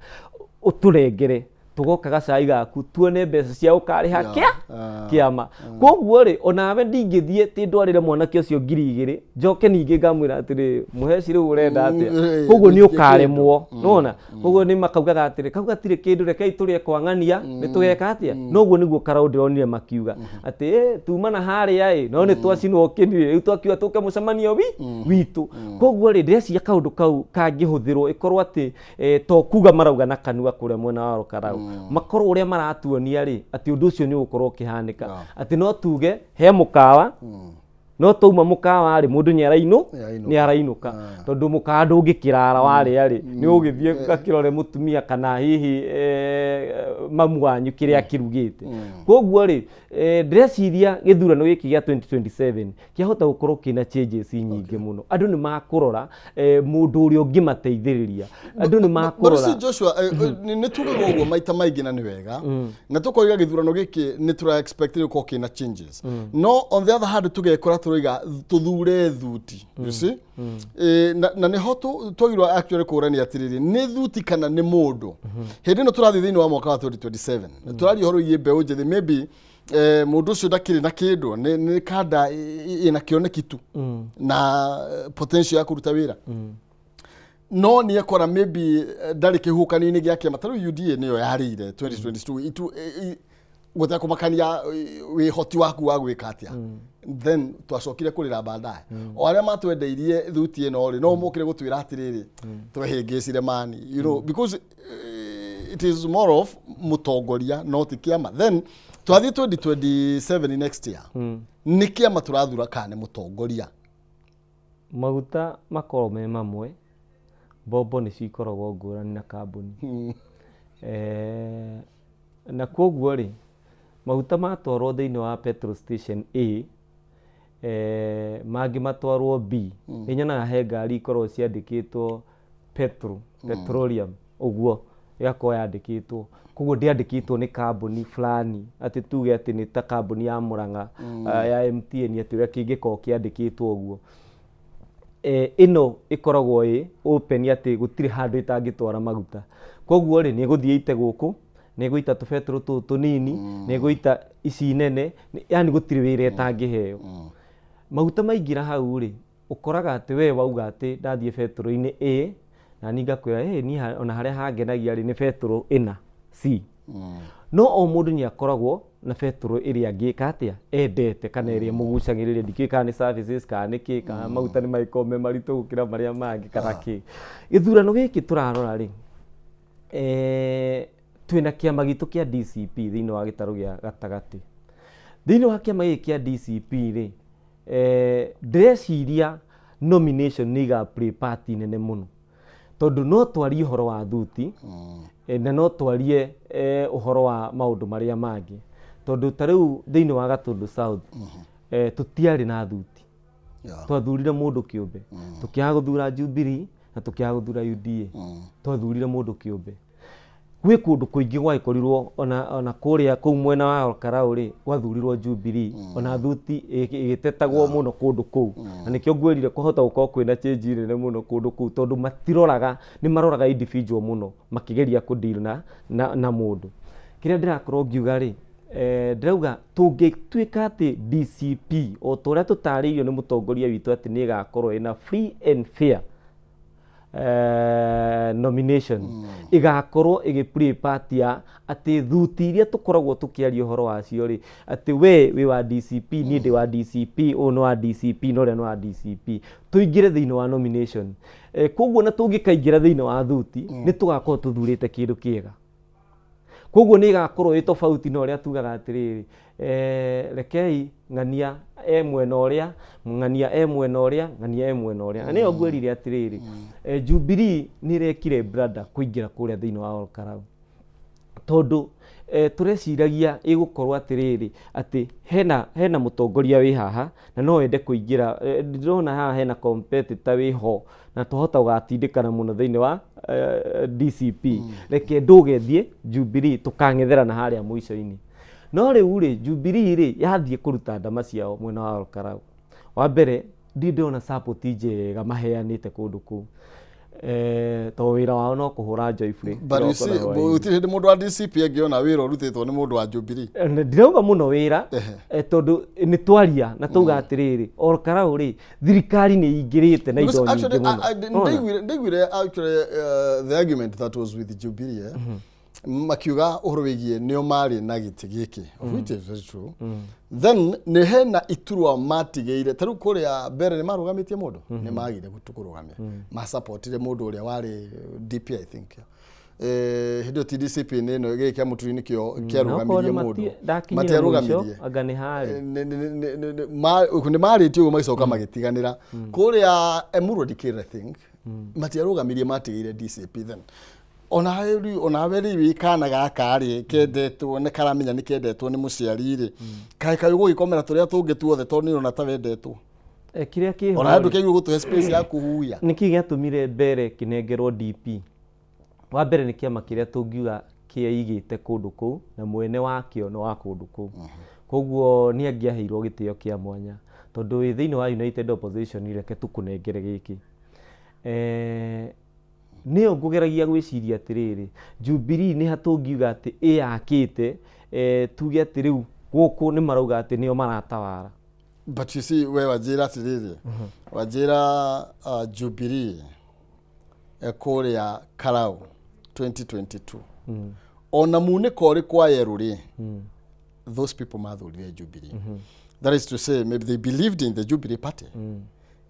ũtũrengere tũgoka gacai gaku tuone mbeca cia ũkarĩha kĩa kĩama. Koguo rĩ, onawe ndingĩthiĩ tĩ ndwarĩre mwanake ũcio 2000, njoke ningĩ ngamwĩra atĩrĩ, "Mũheci, rĩu ũrenda atĩa?" Koguo nĩ ũkaremwo, nĩwona? Koguo nĩ makaugaga atĩrĩ, kau gatirĩ kĩndũ, rekei tũrĩe kwang'ania, nĩ tũgeka atĩa. Noguo nĩguo karau ndĩronire makiuga atĩ, tuma na harĩa ĩ, no nĩ twacinwo kĩni, rĩu twakiuga tũke mũcemanio witũ. Koguo rĩ, ndĩreciria kaũndũ kau kangĩhũthĩrwo ĩkorwo atĩ to kuga marauga na kanua kũrĩa mwena wa Karau, makorwo ũrĩa maratuonia rĩ, atĩ ũndũ ũcio nĩ ũgũkorwo ũkĩhanĩka, atĩ no tuge he mũkawa, no twauma mũkawa rĩ, mũndũ nĩ arainũ Nĩ arainũka. Nĩ arainũka, tondũ mũkawa ndũngĩkĩrara warĩa rĩ, nĩ ũgĩthiĩ gakĩrore mũtumia kana hihi mamu wanyu kĩrĩa akĩrugĩte. Koguo rĩ, ndĩreciria gĩthurano gĩkĩ gĩa 2027 kĩahota gũkorwo kĩna changes nyingĩ mũno. Andũ nĩ makũrora mũndũ ũrĩa ũngĩmateithĩrĩria, andũ nĩ But makũrora. see, Joshua, nĩ tugaga ũguo maita maingĩ na nĩ wega, na tũkoiga gĩthurano gĩkĩ nĩ tũra expect gĩkorwo kĩna changes, no on the other hand tũgekora tũroiga tũthure thuti, you see? Na nĩho twagĩrĩirwo actually kũrania atĩrĩrĩ, nĩ thuti kana nĩ mũndũ? Hĩndĩ ĩno tũrathiĩ thĩinĩ wa mwaka wa 2027, tũraria ũhoro wĩgiĩ mbeũ njĩthĩ. Maybe mũndũ ũcio ndakĩrĩ na kĩndũ, nĩ kanda ĩna kĩoneki tu na potential ya kũruta wĩra, no nĩ ekora maybe ndarĩ kĩhuhũkanio-inĩ gĩa kĩama. Ta rĩu UDA nĩyo yarĩire 2022 itu gũtekũmakania wĩhoti waku wa gwĩka atĩa. Then twacokire kũrĩra baadaye. O arĩa matwendeirie thuti ĩno rĩ, no mokire gũtwĩra atĩrĩrĩ, twehĩngĩcire mani, because it is more of mũtongoria no ti kĩama. Then twathiĩ 2027 next year, nĩ kĩama tũrathura kana nĩ mũtongoria? Maguta makoragwo me mamwe, mbombo nĩcio ikoragwo ngũrani na kambuni. Na kwoguo rĩ, maguta matwarwo thĩinĩ wa petrol station A, mangĩ matwarwo B, nĩ nyonaga he ngari ikoragwo ciandĩkĩtwo petrol, petroleum, ũguo ĩgakorwo yandĩkĩtwo. Koguo ndĩandĩkĩtwo nĩ kambuni fulani atĩ tuge atĩ nĩ ta kambuni ya Murang'a, ya MTN, atĩ ũrĩa kĩngĩkorwo kĩandĩkĩtwo ũguo. Ĩno ĩkoragwo ĩ open atĩ gũtirĩ handũ ĩtangĩtwara maguta. Koguo rĩ, nĩ ĩgũthiĩ ĩite gũkũ, nĩ ĩgũita tũbetũrũ tũtũ tũnini, nĩ ĩgũita ici nene, yani gũtirĩ wĩra ĩtangĩheo. Maguta maingĩra hau rĩ, ũkoraga atĩ we wauga atĩ ndathiĩ betũrũ-inĩ A, na niĩ ngakwĩra ĩ niĩ ona harĩa hangenagia rĩ, nĩ betũrũ ĩna C. No o mũndũ nĩ akoragwo na betũrũ ĩrĩa angĩka atĩa endete kana ĩrĩa ĩmũgucagĩrĩria, ndikĩũĩ kana nĩ services kana nĩ kĩ, kana maguta nĩ magĩkoragwo me maritũ gũkĩra marĩa mangĩ kana kĩ. Gĩthurano gĩkĩ tũrarora rĩ, twĩna kĩama gitũ kĩa DCP thĩinĩ wa gĩtarũ gĩa gatagatĩ. Thĩinĩ wa kĩama gĩkĩ kĩa DCP rĩ, ndĩreciria nomination nĩ iga play part nene mũno, tondũ no twarie ũhoro wa thuti, na no twarie ũhoro wa maũndũ marĩa mangĩ, tondũ ta rĩu thĩinĩ wa Gatũndũ South, tũtiarĩ na thuti. Twathurire mũndũ kĩũmbe, tũkĩaga gũthura Jubilee na tũkĩaga gũthura UDA, twathurire mũndũ kĩũmbe. Gwĩ kũndũ kũingĩ gwagĩkorirwo ona kũrĩa kũu mwena wa Olkalau rĩ, gwathurirwo Jubilee, ona thuti ĩgĩtetagwo mũno kũndũ kũu, na nĩkĩo ngwĩrire kwahota gũkorwo kwĩna change nene mũno kũndũ kũu, tondũ matiroraga, nĩ maroraga individual mũno makĩgeria kũ deal na mũndũ. Kĩrĩa ndĩrakorwo ngiuga rĩ, ndĩrauga tũngĩtuĩka atĩ DCP o ta ũrĩa tũtarĩirio nĩ mũtongoria witũ atĩ nĩ ĩgakorwo ĩna free and fair nomination, ĩgakorwo ĩgĩ play part ya atĩ thuti iria tũkoragwo tũkĩaria ũhoro wacio rĩ, atĩ we wĩ wa DCP, niĩ ndĩ wa DCP, ũyũ nĩ wa DCP na ũrĩa nĩ wa DCP, tũingĩre thĩinĩ wa nomination. Koguo na tũngĩkaingĩra thĩinĩ wa thuti, nĩ tũgakorwo tũthurĩte kĩndũ kĩega. Koguo nĩ ĩgakorwo ĩ tofauti na ũrĩa tugaga atĩrĩrĩ, rekei ng'ania e mwena ũrĩa, ng'ania e mwena ũrĩa, ng'ania e mwena ũrĩa. Na nĩyo ngwĩrire atĩrĩrĩ, Jubilee nĩ ĩrekire brother kũingĩra kũrĩa thĩinĩ wa Olkalau, tondũ tũreciragia ĩgũkorwo atĩrĩrĩ, atĩ hena mũtongoria wĩ haha na no ende kũingĩra, ndĩrona haha hena competitor wĩ ho na twahota gũgatindĩkana mũno thĩinĩ wa DCP, reke ndũge thiĩ Jubilee tũkang'etherana harĩa mũico-inĩ. No rĩu rĩ, Jubilee rĩ yathiĩ kũruta ndama ciao mwena wa Olkalau, wa mbere ndirĩ ndĩrona support njega maheanĩte kũndũ kũu, tondũ wĩra wao no kũhũra joyfully. But you see, gũtirĩ hĩndĩ mũndũ wa DCP angĩona wĩra ũrutĩtwo nĩ mũndũ wa Jubilee. Ndirauga mũno wĩra, tondũ nĩ twaria na tauga atĩrĩrĩ, Olkalau rĩ, thirikari nĩ ingĩrĩte na indo nyingĩ mũno. Ndaiguire actually the argument that was with Jubilee, makiuga ũhoro wĩgiĩ nĩo marĩ na gĩtĩ gĩkĩ, of which is very true. Then nĩ hena iturwa matigĩire, ta rĩu kũrĩa mbere nĩ marũgamĩtie mũndũ, nĩ magire kũrũgamia, masupportire mũndũ ũrĩa warĩ DP, I think. Hĩndĩ ĩyo TDCP nĩ ĩno gĩkĩ kĩa Mũturi nĩkĩo kĩarũgamirie mũndũ. Matiarũgamirie. Anga nĩ harĩ. Nĩ marĩtie ũguo magĩcoka magĩtiganĩra kũrĩa Emurua Dikirr, I think matiarũgamirie, matigĩire DCP. Then ona rĩu onawe rĩu wĩ kana gaka rĩ, kendetwo nĩ karamenya nĩ kendetwo nĩ mũciari rĩ, kaĩ kaĩ ũgũgĩkomera tũrĩa tũngĩ tuothe tondũ nĩ ũrona ta wendetwo? Kĩrĩa kĩho ona andũ kĩagĩrĩirwo gũtũhe space ya kũhuhia. Nĩkĩ gĩatũmire mbere kĩnengerwo DP? Wa mbere nĩ kĩama kĩrĩa tũngiuga kĩeigĩte kũndũ kũu na mwene wakĩo nĩ wa kũndũ kũu, koguo nĩ angĩaheirwo gĩtĩo kĩa mwanya, tondũ wĩ thĩinĩ wa United Opposition, reke tũkũnengere gĩkĩ. Nĩyo ngũgeragia gwĩciria atĩrĩrĩ, Jubilee nĩ ha tũngiuga atĩ ĩyakĩte, tuge atĩ rĩu gũkũ nĩ marauga atĩ nĩo maratawara? But you see, we wanjĩra atĩrĩrĩ, wanjĩra Jubilee kũrĩa Karau 2022, ona munĩko ũrĩkũ wa yerũ rĩ, those people mathurire Jubilee. That is to say, maybe they believed in the Jubilee Party.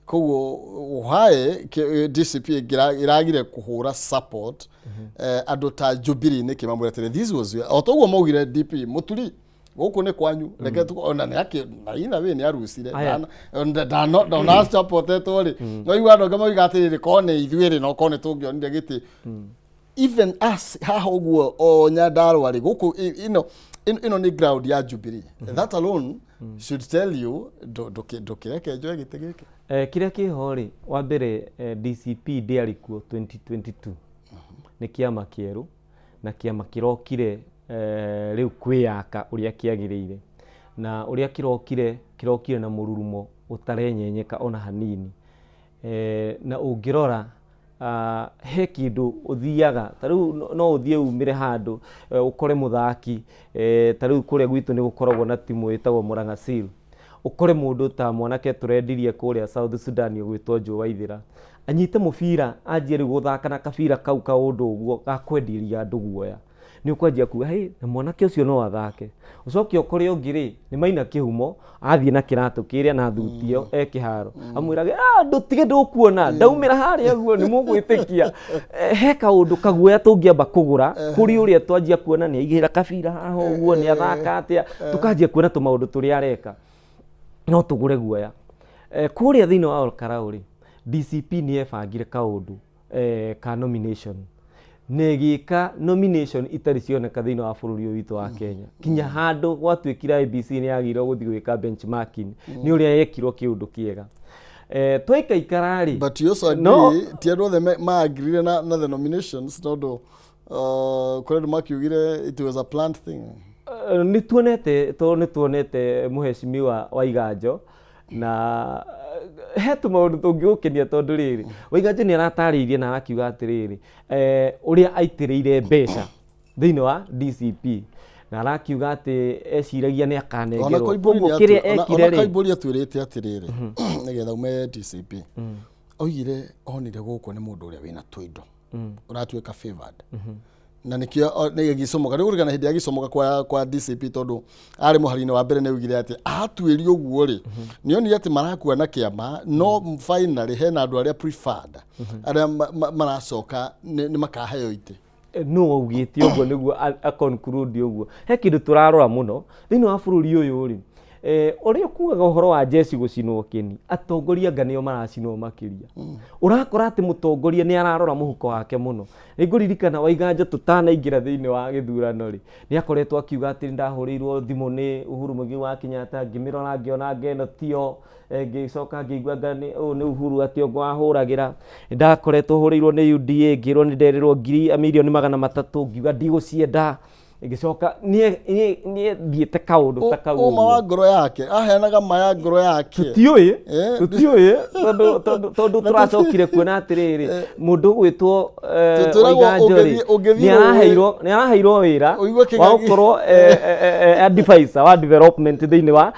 Koguo why DCP ĩragire kũhũra support andũ ta Jubilee nĩkĩ? Mamwĩra atĩrĩ, this was o toguo maugire DP Mũturi Gũkũ nĩ kwanyu, reke ona nĩ akĩ na ina wĩ nĩ arucire. Aya. Ndona supportetwo rĩ, no igua andũ angĩ mauga atĩrĩrĩ, korwo nĩ ithuĩ rĩ, no korwo nĩ tũngĩonire gĩtĩ even us haha ũguo o Nyandarua rĩ, gũkũ ĩno ĩno nĩ ground ya Jubilee. That alone should tell you ndũkĩreke njoe gĩtĩ gĩkĩ. Kĩrĩa kĩho rĩ, wa mbere, DCP ndĩarĩ kuo 2022. Nĩ kĩama kĩerũ na kĩama kĩrokire rĩu kwĩyaka ũrĩa kĩagĩrĩire, na ũrĩa kĩrokire, kĩrokire na mũrurumo ũtarenyenyeka ona hanini. Na ũngĩrora he kĩndũ ũthiaga ta rĩu no ũthiĩ umĩre handũ, ũkore mũthaki, ta rĩu kũrĩa gwitũ nĩ gũkoragwo na timu ĩtagwo Murang'a Seal. Ũkore mũndũ ta mwanake tũrendirie kũrĩa South Sudan ũgwĩtwo Joe Waithĩra, anyite mũbira, anjie rĩu gũthaka na kabira kau kaũndũ ũguo ga kwenderia andũ guoya, nĩ ũkwanjia kuga, "Hey, na mwanake ũcio no athake." Ũcoke ũkore ũngĩ rĩ, nĩ Maina Kĩhumo, athiĩ na kĩratũ kĩrĩa na thuti ĩyo e kĩharo, amwĩrage, "Ah, ndũtige, ndũkuona ndaumĩra harĩa ũguo nĩ mũgwĩtĩkia." He kaũndũ kaguoya tũngĩamba kũgũra kũrĩ ũrĩa twanjia kuona nĩ aigĩra kabira haha ũguo, nĩ athaka atĩa, tũkanjia kuona tũmaũndũ tũrĩa areka, no tũgũre guoya. Kũrĩa thĩinĩ wa Olkarau rĩ, DCP nĩ yebangire kaũndũ ka nomination na ĩgĩka nomination itarĩ cioneka thĩinĩ wa bũrũri ũyũ witũ wa Kenya, kinya handũ gwatuĩkire IEBC nĩ yagĩrĩirwo gũthiĩ gwĩka benchmarking nĩ ũrĩa yekirwo kĩũndũ kĩega. Twaikaikara rĩ, But you also agree, No. ti andũ othe ma-agreeire na the nominations, tondũ kũrĩ andũ makiugire it was a planned thing. Nĩ tuonete, tondũ nĩ tuonete mũhecimiwa Waiganjo na he tũmaũndũ tũngĩgũkenia, tondũ rĩrĩ, Waiganjo nĩ aratarĩirie na arakiuga atĩrĩrĩ, ũrĩa aitĩrĩire mbeca thĩinĩ wa DCP, na arakiuga atĩ eciragia nĩ Ona akanengerwo. Koimbũri Koguo nĩ kĩrĩa ona ekire rĩ, Koimbũri atwĩrĩte atĩrĩrĩ, nĩgetha ume DCP, oigire onire gũkũ nĩ mũndũ ũrĩa wĩna tũindo ũratuĩka favored, na nĩkĩo nĩ gĩcomoka nĩ kũririkana hĩndĩ ya gĩcomoka kwa DCP, tondũ arĩ mũhari-inĩ wa mbere, nĩ augire atĩ atuĩria ũguo rĩ, nĩ onire atĩ marakua na kĩama, no finally hena andũ arĩa preferred, arĩa maracoka nĩ makaheo itĩ. Nũ waugĩte ũguo nĩguo a conclude ũguo? He kĩndũ tũrarora mũno thĩinĩ wa bũrũri ũyũ rĩ, ũrĩa ũkuaga ũhoro wa jeshi gũcinwo kĩni, atongoria anga nĩo maracinwo makĩria. Ũrakora atĩ mũtongoria nĩ ararora mũhuko wake mũno. Nĩ ngũririkana Waiganjo tũtanaingĩra thĩinĩ wa gĩthurano rĩ, nĩ akoretwo akiuga atĩ ndahũrĩirwo thimũ nĩ Uhuru Muigai wa Kenyatta, ngĩmĩrora ngĩona ngeno tio. Ngĩcoka ngĩigua anga nĩ ũyũ nĩ Uhuru atĩ ongo ahũragĩra. Ndakoretwo hũrĩirwo nĩ UDA, ngĩrwo nĩ nderĩrwo ngiri mirioni 300, ngiuga ndigũcienda. Ngĩcoka niĩ thiĩte kaũndũ ta kau Ũma ũguo. Wa ngoro yake, aheanaga ma ya ngoro yake. Tũtiũĩ. Tũtiũĩ. Tondũ tũracokire kuona atĩrĩrĩ, mũndũ ũgwĩtwo Tũtwĩragwo Waiganjo rĩ, ũngĩthiĩ nĩ araheirwo wĩra Ũigue wa kĩng'ang'i. gũkorwo advisor wa development thĩinĩ wa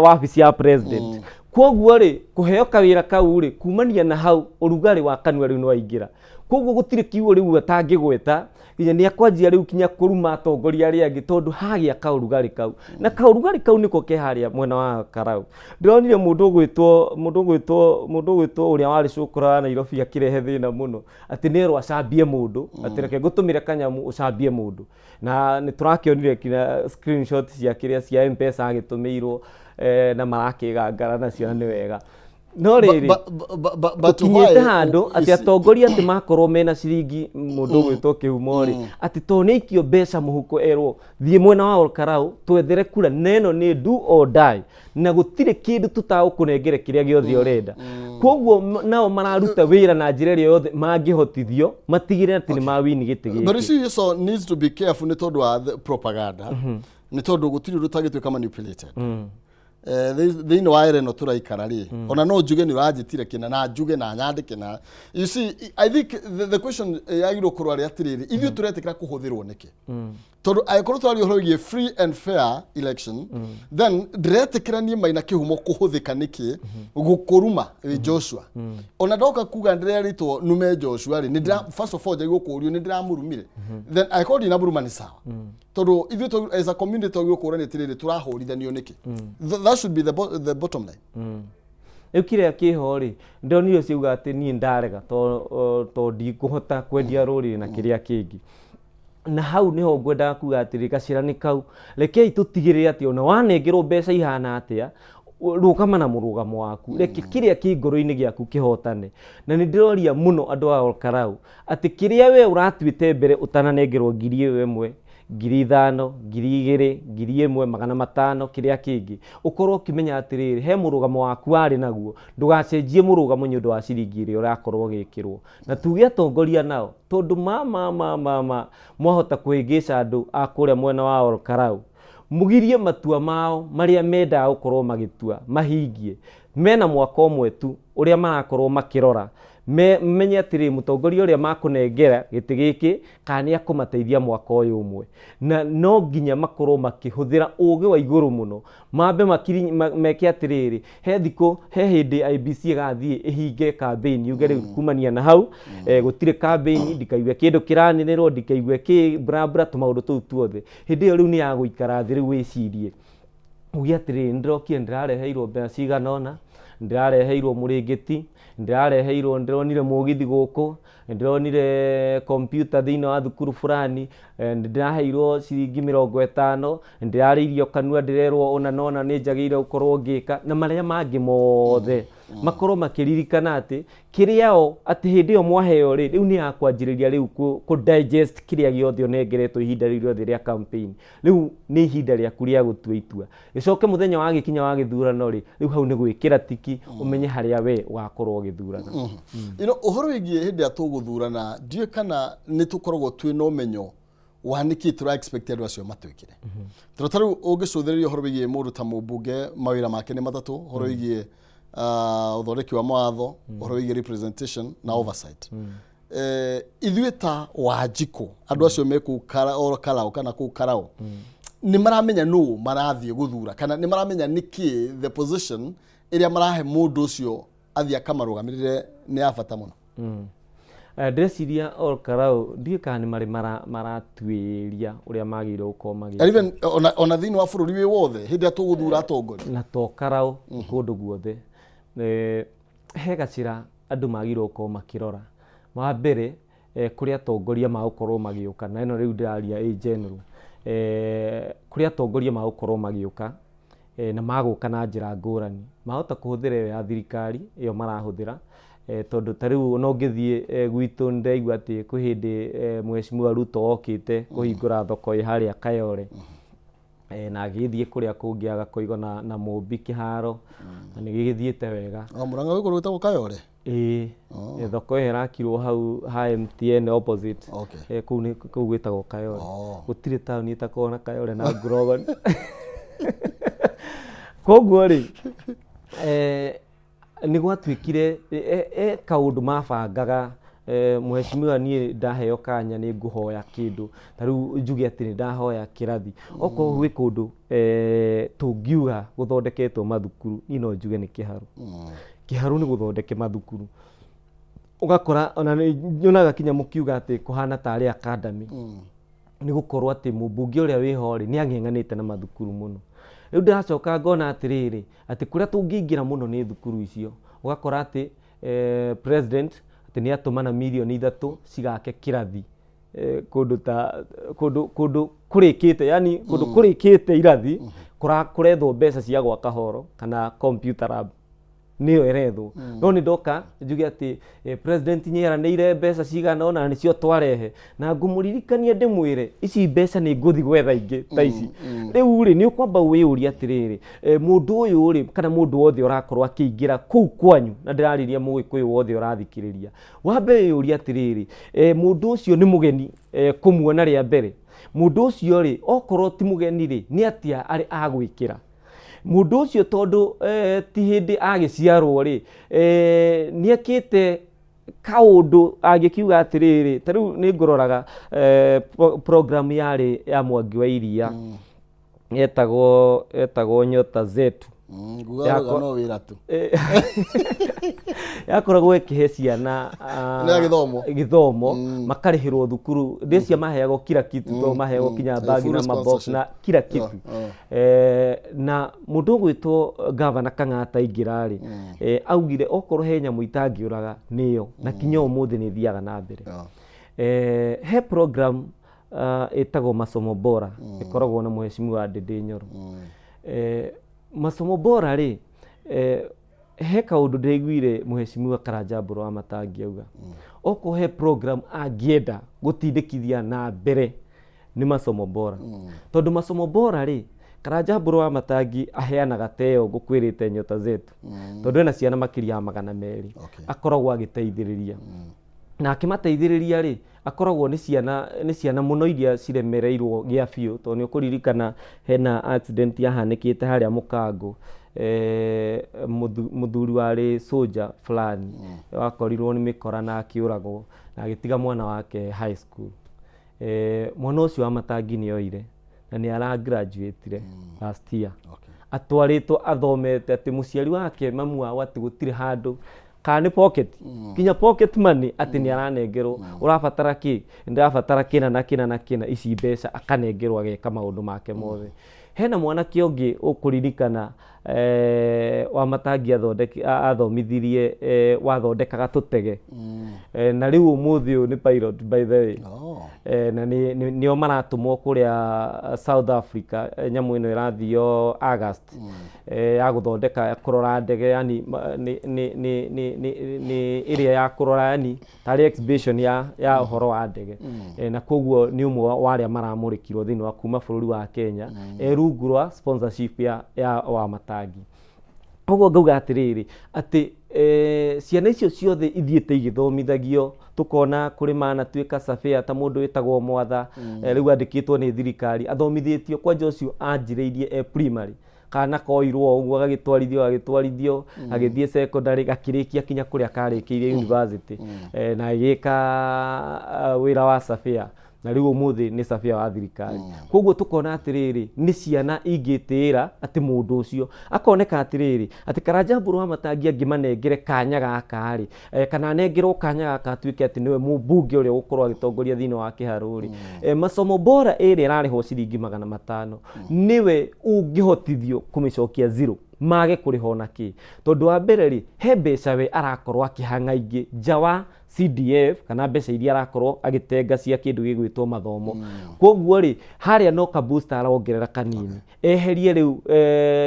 wabici ya president. Koguo rĩ, kũheo kawĩra kau rĩ, kumania na hau ũrugarĩ wa kanua rĩu nĩ waingĩra. Koguo gũtirĩ kiugo rĩu atangĩgweta, nginya nĩ akwanjia rĩu kinya kũruma atongoria arĩa angĩ, tondũ hagĩa kaũrugarĩ kau, na kaũrugarĩ kau nĩko ke harĩa mwena wa Karau. Ndĩronire mũndũ ũgwĩtwo ũrĩa warĩ cũkũra wa Nairobi akĩrehe thĩna mũno, atĩ nĩerwo acambie mũndũ, atĩ reke ngũtũmĩre kanyamũ ũcambie mũndũ, na nĩ tũrakĩonire kinya screenshot cia kĩrĩa cia M-Pesa agĩtũmĩirwo, na marakĩgangara nacio, na nĩ wega, no rĩrĩ, But tũkinyĩte why handũ atĩ atongoria atĩ makorwo mena ciringi, mũndũ ũgwĩtwo Kĩhumo rĩ, atĩ to nĩ aikio mbeca mũhuko, erwo thiĩ mwena wa Olkarau twethere kura, na ĩno nĩ do or die, na gũtirĩ kĩndũ tũtagũkũnengere kĩrĩa gĩothe ũrenda. Koguo nao mararuta wĩra na njĩra ĩrĩa yothe mangĩhotithio matigĩrĩre atĩ nĩ mawini gĩtĩ But you gĩkĩ. see, you also needs to be careful nĩ tondũ wa the propaganda, nĩ tondũ gũtirĩ ũndũ ũtangĩtuĩka manipulated. Thĩinĩ wa era ĩno tũraikara rĩ, ona no njuge nĩ ũranjĩtire kĩna na njuge na nyandĩke na you see, I think the question yagĩrĩirwo kũrora rĩ atĩrĩrĩ, ithuĩ tũretĩkĩra kũhũthĩrwo nĩkĩ? Tondũ angĩkorwo twaria ũhoro wĩgiĩ free and fair election, then ndĩretĩkĩra niĩ Maina Kĩhumo kũhũthĩka nĩkĩ gũkũruma wĩ Joshua? Ona ndoka kuga ndĩrerĩtwo nume Joshua rĩ, nĩ ndĩra first of all njagĩrĩirwo kũũrio nĩ ndĩramũrumire. Then angĩkorwo ndinamũruma nĩ sawa, tondũ ithuĩ as a community twagĩrĩirwo kũũrania atĩrĩrĩ, tũrahũrithanio nĩkĩ? That should be the bottom line. Rĩu kĩrĩa kĩho rĩ, ndonire ciauga atĩ niĩ ndarega to ndikũhota kwendia rũrĩrĩ na kĩrĩa kĩngĩ. Na hau niho ngwendaga kuga atĩrĩ, gacĩra nĩ kau, rekei tũtigĩrĩre atĩ ona wanengerwo mbeca ihana atĩa, rũgama na mũrũgamo waku, reke kĩrĩa kĩ ngoro-inĩ gĩaku kĩhotane. Na nĩ ndĩroria mũno andũ a Olkarau atĩ kĩrĩa we ũratuĩte mbere ũtananengerwo 1000, 5000, 2000, 1500, kĩrĩa kĩngĩ, ũkorwo ũkĩmenya atĩrĩrĩ, he mũrũgamo waku warĩ naguo, ndũgacenjie mũrũgamo nĩ ũndũ wa ciringi ĩrĩa ũrakorwo ũgĩkĩrwo. Na tuge atongoria nao, tondũ ma ma ma ma ma mwahota kũhĩngĩca andũ a kũrĩa mwena wa Olkarau, mũgirie matua mao marĩa mendaga gũkorwo magĩtua mahingie, mena mwaka ũmwe tu ũrĩa marakorwo makĩrora, menye atĩrĩ, mũtongoria ũrĩa makũnengera gĩtĩ gĩkĩ kana nĩ akũmateithia mwaka ũyũ ũmwe. Na no nginya makorwo makĩhũthĩra ũgĩ wa igũrũ mũno, mambe meke atĩrĩrĩ, he thikũ, he hĩndĩ IEBC ĩgathiĩ ĩhinge campaign, yuge rĩu kumania na hau, gũtirĩ campaign, ndikaigue kĩndũ kĩranĩrĩrwo, ndikaigue kĩ bla bla, tũmaũndũ tũu tuothe. Hĩndĩ ĩyo rĩu nĩ ya gũikara thĩ rĩu wĩcirie, uge atĩrĩrĩ, nĩndĩrokire ndĩrareheirwo mbeca cigana ũna, ndĩrareheirwo mũrĩngĩti, ndĩrareheirwo, ndĩronire mũgithi gũkũ, ndĩronire kompiuta thĩinĩ wa thukuru fulani, ndĩraheirwo ciringi 50, ndĩrarĩirio kanua, ndĩrerwo ũna na ũna nĩ njagĩrĩire gũkorwo ngĩka, na marĩa mangĩ mothe. Makorwo makĩririkana atĩ kĩrĩa o atĩ hĩndĩ ĩyo mwaheo rĩ, rĩu nĩ ya kwanjĩrĩria rĩu kũ digest kĩrĩa gĩothe ũnengeretwo ihinda rĩu rĩothe rĩa campaign. Rĩu nĩ ihinda rĩaku rĩa gũtua itua. Gĩcoke mũthenya wa gĩkinya wa gĩthurano rĩ, rĩu hau nĩ gwĩkĩra tiki, ũmenye harĩa we ũgakorwo ũgĩthurana. You know, ũhoro wĩgiĩ hĩndĩ ĩrĩa tũgũthurana, ndiũĩ kana nĩ tũkoragwo twĩ na ũmenyo wa nĩkĩ tũra expect andũ acio matwĩkĩre. Tondũ ta rĩu ũngĩcũthĩrĩria ũhoro wĩgiĩ mũndũ ta mũmbunge, mawĩra make nĩ matatũ, ũhoro wĩgiĩ ũthondeki wa mawatho, ũhoro wĩgiĩ representation na oversight. Ithuĩ ta Wanjikũ, andũ acio me kũu Karau kana kũu Karau, nĩ maramenya nũ marathiĩ gũthura, kana nĩ maramenya nĩkĩ the position ĩrĩa marahe mũndũ ũcio athiĩ akamarũgamĩrĩre nĩ ya bata mũno? Ndĩreciria Ol Kalou ndiũĩ kana nĩ marĩ maratuĩria ũrĩa magĩrĩirwo gũkorwo magĩka. And even ona thĩinĩ wa bũrũri wĩ wothe hĩndĩ ĩrĩa tũgũthura atongoria. Na to Karau, kũndũ guothe. He gacĩra andũ magĩrĩirwo gũkorwo makĩrora. Wa mbere, kũrĩ atongoria magũkorwo magĩũka, na ĩno rĩu ndĩraria ĩ general. Kũrĩ atongoria magũkorwo magĩũka, na magũka na njĩra ngũrani. Mahota kũhũthĩra ĩyo ya thirikari, ĩyo marahũthĩra, tondũ ta rĩu ona ũngĩthiĩ gwitũ nĩndĩraigua atĩ kwĩ hĩndĩ Mheshimiwa Ruto okĩte kũhingũra thoko ĩ harĩa Kayole. Na agĩgĩthiĩ kũrĩa kũngĩ agakoigwo na Mũmbi kĩharo, na nĩ gĩgĩthiĩte wega. O Mũrang'a gwĩ kũndũ gwĩtagwo Kayole? Ĩĩ, thoko ĩyo ĩrakirwo hau ha MTN opposite. Kũu nĩ kũu gwĩtagwo Kayole. Gũtirĩ taũni ĩtakoragwo na Kayole na Grogan. Koguo rĩ, nĩ gwatuĩkire kaũndũ mabangaga, mheshimiwa niĩ ndaheo kanya nĩ ngũhoya kĩndũ, ta rĩu njuge atĩ nĩ ndahoya kĩrathi. Okorwo gwĩ kũndũ tũngiuga gũthondeketwo mathukuru, niĩ no njuge nĩ Kĩharũ. Kĩharũ nĩ gũthondeke mathukuru. Ũgakora ona nĩ nyonaga kinya mũkiuga atĩ kũhana tarĩ academy. Nĩ gũkorwo atĩ mũmbunge ũrĩa wĩho rĩ, nĩ ang'eng'anĩte na mathukuru mũno. Rĩu ndĩracoka ngona atĩrĩrĩ, atĩ kũrĩa tũngĩingĩra mũno nĩ thukuru icio. Ũgakora atĩ president atĩ nĩ atũmana 3 mirioni cigake kĩrathi kũndũ ta kũndũ kũndũ kũrĩkĩte, yani kũndũ kũrĩkĩte irathi, kũrethwo mbeca cia gwaka horo kana computer lab nĩyo ĩrethwo. No nĩ ndoka njuge atĩ president nĩ eranĩire mbeca cigana ũna na nĩcio twarehe, na ngũmũririkania ndĩmwĩre ici mbeca nĩ ngũthi gwetha ingĩ ta ici. Rĩu rĩ, nĩ ũkwamba wĩyũrie atĩrĩrĩ, mũndũ ũyũ rĩ, kana mũndũ wothe ũrakorwo akĩingĩra kũu kwanyu, na ndĩrarĩria mũgĩkũyũ wothe ũrathikĩrĩria, wambe wĩyũrie atĩrĩrĩ, mũndũ ũcio nĩ mũgeni kũmuona rĩa mbere? Mũndũ ũcio rĩ, okorwo ti mũgeni rĩ, nĩ atĩa arĩ agwĩkĩra mũndũ ũcio? Tondũ ti hĩndĩ agĩciarwo rĩ, nĩ ekĩte kaũndũ angĩkiuga atĩrĩrĩ, ta rĩu nĩ ngũroraga program yarĩ ya Mwangi wa Iria, yetagwo Nyota Zetu. Nguga no wĩra tu. Yakoragwo ĩkĩhe ciana Nĩ ya gĩthomo. Gĩthomo, makarĩhĩrwo thukuru, ndĩcia maheagwo kila kitu, tondũ maheagwo kinya bagi full na mabox sponsorship. Na kila kitu. Na mũndũ ũgwĩtwo Gavana Kang'ata aingĩra rĩ, augire okorwo he nyamũ itangĩũraga nĩyo, na kinya ũmũthĩ nĩ ĩthiaga na mbere. He program Ĩtagwo Masomo Bora, ĩkoragwo na Mheshimiwa Ndĩndĩ Nyoro. Masomo Bora rĩ, he kaũndũ ndĩraiguire Mheshimiwa Karanja Mbũrũ wa Matangi auga, okorwo he program angĩenda gũtindĩkithia na mbere nĩ Masomo Bora. Tondũ Masomo Bora rĩ, Karanja Mbũrũ wa Matangi aheanaga ta ĩyo ngũkwĩrĩte Nyota Zetu. Tondũ ena ciana makĩria ya 200. Akoragwo agĩteithĩrĩria. Na akĩmateithĩrĩria rĩ, akoragwo nĩ ciana mũno iria ciremereirwo gĩa biũ, tondũ nĩ ũkũririkana hena accident yahanĩkĩte harĩa Mũkango, mũthuri warĩ soldier fulani wakorirwo nĩ mĩkora na akĩũragwo na agĩtiga mwana wake high school. Mwana ũcio wa Matangi nĩ oire na nĩ ara graduate last year. Atwarĩtwo athomete atĩ mũciari wake, mamu wao, atĩ gũtirĩ handũ kana nĩ pocket, nginya pocket money atĩ nĩ aranengerwo. Ũrabatara kĩ? Ndĩrabatara kĩna na kĩna na kĩna, ici mbeca akanengerwo ageka maũndũ make mothe. Hena mwanake ũngĩ ũkũririkana, wa Matangi athomithirie, wathondekaga tũtege, na rĩu ũmũthĩ ũyũ nĩ pilot, by the way. Na nĩo maratũmwo kũrĩa South Africa, nyamũ ĩno ĩrathio August, ya gũthondeka kũrora ndege, yani nĩ ĩrĩa ya kũrora, yani tarĩ exhibition ya ũhoro wa ndege. Na koguo nĩ ũmwe wa arĩa maramũrĩkirwo thĩinĩ wa kuma bũrũri wa Kenya, rungu rwa sponsorship ya wa Matangi. Koguo ngauga atĩrĩrĩ, atĩ ciana icio ciothe ithiĩte igĩthomithagio, tũkona kũrĩ manatuĩka surveyor, ta mũndũ wĩtagwo Mwatha, rĩu andĩkĩtwo nĩ thirikari, athomithĩtio kwanja ũcio anjĩrĩirie e primary, kana koirwo ũguo agagĩtwarithio agĩthiĩ secondary, gakĩrĩkia kinya kũrĩa karĩkĩirie university, na agĩka wĩra wa surveyor, na rĩu ũmũthĩ nĩ surveyor wa thirikari. Koguo tũkona atĩrĩrĩ, nĩ ciana ingĩtĩĩra atĩ mũndũ ũcio akoneka atĩrĩrĩ, atĩ Karanja Mbũrũ wa Matangi angĩmanengere kanya gaka rĩ, kana anengerwo kanya gaka atuĩke atĩ nĩwe mũmbunge ũrĩa ũgũkorwo agĩtongoria thĩinĩ wa Kĩharũ rĩ, Masomo Bora ĩrĩa ĩrarĩhwo ciringi 500, nĩwe ũngĩhotithio kũmĩcokia zero, mage kũrĩha ona kĩ, tondũ wa mbere rĩ, he mbeca we arakorwo akĩhang'a ingĩ nja wa CDF kana mbeca iria arakorwo agĩtenga cia kĩndũ gĩgwĩtwo mathomo. Koguo rĩ, harĩa no ka booster arongerera kanini eherie. Rĩu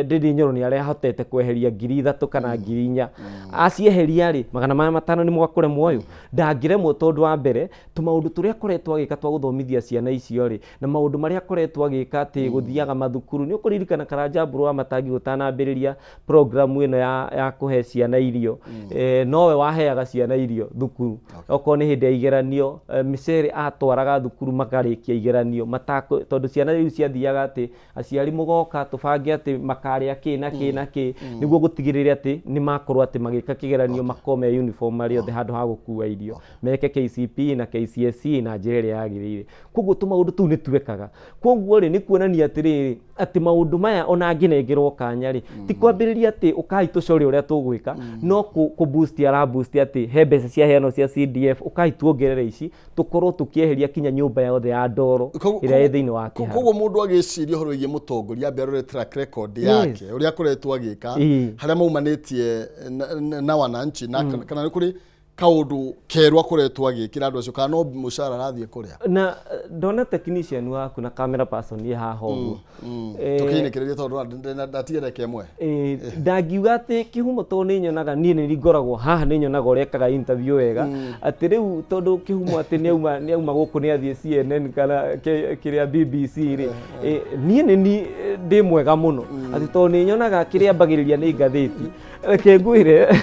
Ndĩndĩ Nyoro nĩ arahotete kweheria 3000 kana 4000. Acieheria rĩ, magana maya matano nĩ mwakũremwo, ũyũ ndangĩremwo, tondũ wa mbere tũmaũndũ tũrĩa akoretwo agĩka twa gũthomithia ciana icio rĩ, na maũndũ marĩa akoretwo agĩka atĩ gũthiaga mathukuru. Nĩ ũkũririkana Karanja Mbũrũ wa Matangi gũtanambĩrĩria programu ĩno ya kũhe ciana irio, nowe waheaga ciana irio thukuru. Okorwo nĩ hĩndĩ ya igeranio, mĩcere atwaraga thukuru makarĩkia igeranio matakũ, tondũ ciana rĩu ciathiaga atĩ aciari mũgoka tũbange atĩ makarĩa kĩ na kĩ na kĩ, nĩguo gũtigĩrĩra atĩ nĩ makorwo atĩ magĩka kĩgeranio makorwo me uniform marĩ othe, handũ ha gũkua irio, meke KCPE na KCSE na njĩra ĩrĩa yagĩrĩire. Koguo tũmaũndũ tũu nĩ twekaga. Koguo rĩ, nĩ kuonania atĩrĩrĩ, atĩ maũndũ maya ona angĩnengerwo kanya rĩ, ti kwambĩrĩria atĩ ũkai tũcore ũrĩa tũgwĩka, no kũ boost ara boost atĩ he mbeca ciaheanwo cia CDF, ũkai tuongerere ici, tũkorwo tũkĩeheria kinya nyũmba yothe ya ndoro ĩrĩa ĩ thĩinĩ wa Kĩharũ. Koguo mũndũ agĩciria ũhoro wĩgiĩ mũtongoria, ambe arore track record yake, ũrĩa akoretwo agĩka, harĩa maumanĩtie na wananchi, na kana nĩ kũrĩ kaũndũ kerũ akoretwo agĩkĩra andũ acio, kana no mũcara arathiĩ kũrĩa. Na ndona technician waku na camera person ĩ haha ũguo. Tũkĩinĩkĩrĩria tondũ ndatige ndagĩka ĩmwe. Ndangiuga atĩ Kĩhumo, tondũ nĩ nyonaga niĩ nĩ ngoragwo haha, nĩ nyonaga ũrĩa ekaga interview wega, atĩ rĩu tondũ Kĩhumo atĩ nĩ auma gũkũ nĩ athiĩ CNN kana kĩrĩa BBC rĩ, niĩ nĩ ni ndĩ mwega mũno, atĩ tondũ nĩ nyonaga kĩrĩa ambagĩrĩria nĩ ngathĩti. Reke ngwĩre,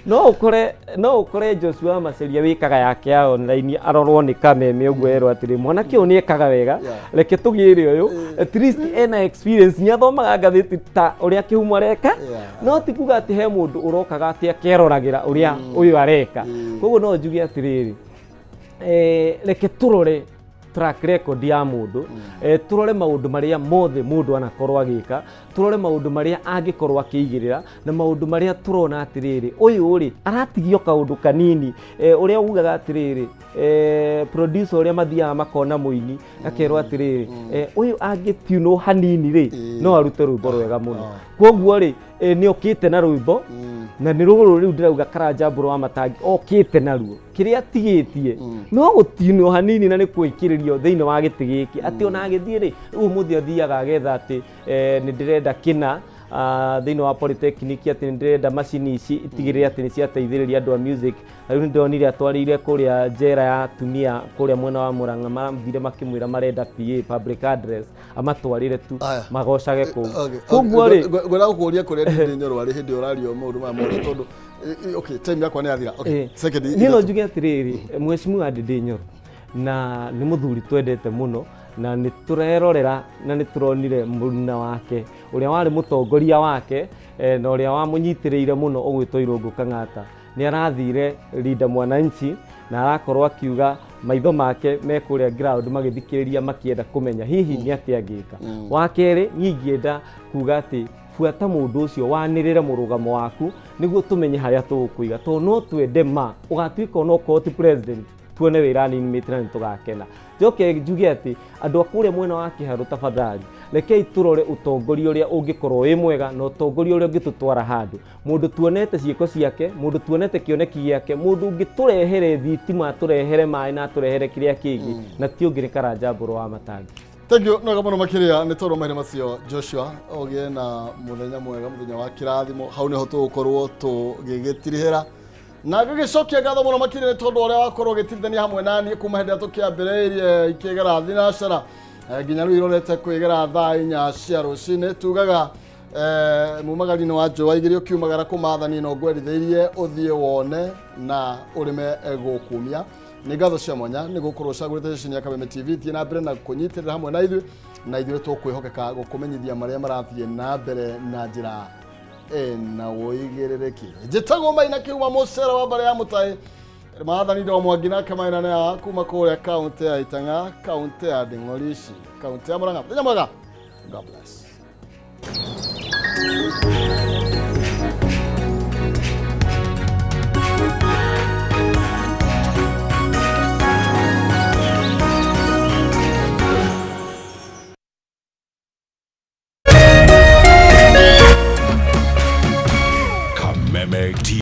no ũkore Joshua Maceria wĩkaga yake ya online arorwo nĩ kameme ũguo erwo atĩrĩ, mwanake ũyũ nĩ ekaga wega, reke tũgĩre ũyũ, at least ena experience, nĩ athomaga ngathĩti ta ũrĩa Kĩhumo areka. No ti kuga atĩ he mũndũ ũrokaga atĩ akeroragĩra ũrĩa ũyũ areka. Koguo no njuge atĩrĩrĩ, reke tũrore track record ya mũndũ, tũrore maũndũ marĩa mothe mũndũ anakorwo agĩka, tũrore maũndũ marĩa angĩkorwo akĩigĩrĩra, na maũndũ marĩa tũrona atĩrĩrĩ, ũyũ rĩ aratigio kaũndũ kanini, ũrĩa ugaga atĩrĩrĩ, producer ũrĩa mathiaga makona mũini akerwo atĩrĩrĩ, ũyũ angĩtiunwo hanini rĩ, no arute rwĩmbo rwega mũno. Koguo rĩ, nĩ okĩte na rwĩmbo na nĩ rũrũ rĩu ndĩrauga Karanja Mbũrũ wa Matangi okĩte naruo, kĩrĩa atigĩtie no gũtinwo hanini na nĩ kwĩkĩrĩrio thĩinĩ wa gĩtĩ gĩkĩ, atĩ ona agĩthiĩ rĩ, rĩu ũmũthĩ athiaga agetha atĩ nĩ ndĩrenda kĩna thĩinĩ wa polytechnic, atĩ nĩ ndĩrenda macini ici itigĩrĩre atĩ nĩ ciateithĩrĩria andũ a music. Rĩu nĩ ndonire atwarĩire kũrĩa njera ya atumia kũrĩa mwena wa Murang'a, mathire makĩmwĩra marenda PA, public address, amatwarĩre tu Aya. magocage kũu. Okay, Koguo rĩ, ngwenda gũkũria kũrĩa Ndindi Nyoro arĩ hĩndĩ ĩyo ũraria maũndũ maya mothe tondũ okay, time yakwa nĩ yathira. Okay, second niĩ no ithatũ. njuge atĩrĩrĩ, Mheshimiwa Ndindi Nyoro na nĩ mũthuri twendete mũno na nĩ tũrerorera na nĩ tũronire mũruna wake ũrĩa warĩ mũtongoria wake na ũrĩa wamũnyitĩrĩire mũno ũgwĩtwo Irũngũ Kang'ata nĩ arathire Linda Mwananchi na arakorwo akiuga maitho make me kũrĩa ground magĩthikĩrĩria makĩenda kũmenya hihi nĩ atĩa angĩka. Wa kerĩ, niĩ ingĩenda kuga atĩ buata mũndũ ũcio, wanĩrĩre mũrũgamo waku nĩguo tũmenye harĩa tũgũkũiga, tondũ no twende ma ũgatuĩka onokorwo ti president, tuone wĩ running mate na nĩ tũgakena. Njoke njuge atĩ andũ a kũrĩa mwena wa Kĩharũ, tafadhali rekei tũrore ũtongoria ũrĩa ũngĩkorwo wĩ mwega na ũtongoria ũrĩa ũngĩtũtwara handũ, mũndũ tuonete ciĩko ciake, mũndũ tuonete kĩoneki gĩake, mũndũ ũngĩtũrehere thitima, atũrehere maĩ na atũrehere kĩrĩa kĩngĩ, na ti ũngĩ nĩ Karanja Mbũrũ wa Matangi. Thank you no mũno makĩria nĩ tondũ mahinda macio. Joshua, ũgĩe na mũthenya mwega, mũthenya wa kĩrathimo. Hau nĩho tũgũkorwo tũgĩgĩtirihĩra na ngĩgĩcokia ngatho mũno makĩria nĩ tondũ ũrĩa wakorwo ũgĩtirithania hamwe naniĩ kuma hĩndĩ ĩrĩa tũkĩambĩrĩirie ikĩgera thinacara nginya rĩu irorete kwĩgera thaa 4 cia rũcinĩ. Tugaga mumagari-inĩ wa njũa igĩrĩ ũkiumagara kũmathani no ngwerithĩirie ũthiĩ wone na ũrĩme gũkumia. Nĩ ngatho cia mwanya nĩ gũkorwo ũcagũrĩte ceceni ya Kameme TV. Thiĩ na mbere na kũnyitĩrĩra hamwe na ithuĩ, na ithuĩ tũkwĩhokeka gũkũmenyithia marĩa marathiĩ na mbere na njĩra ĩna ũigĩrĩrĩki. Njĩtagwo Maina Kĩuma, mũcera wa mbarĩ ya mũtaĩ maathani ndo mwangi nake Maina nĩ ya kuma kũrĩa kaũntĩ ya Itang'a, kaũntĩ ya Nding'orici, kaũntĩ ya Murang'a. Mũthenya mwega, God bless. Kameme TV.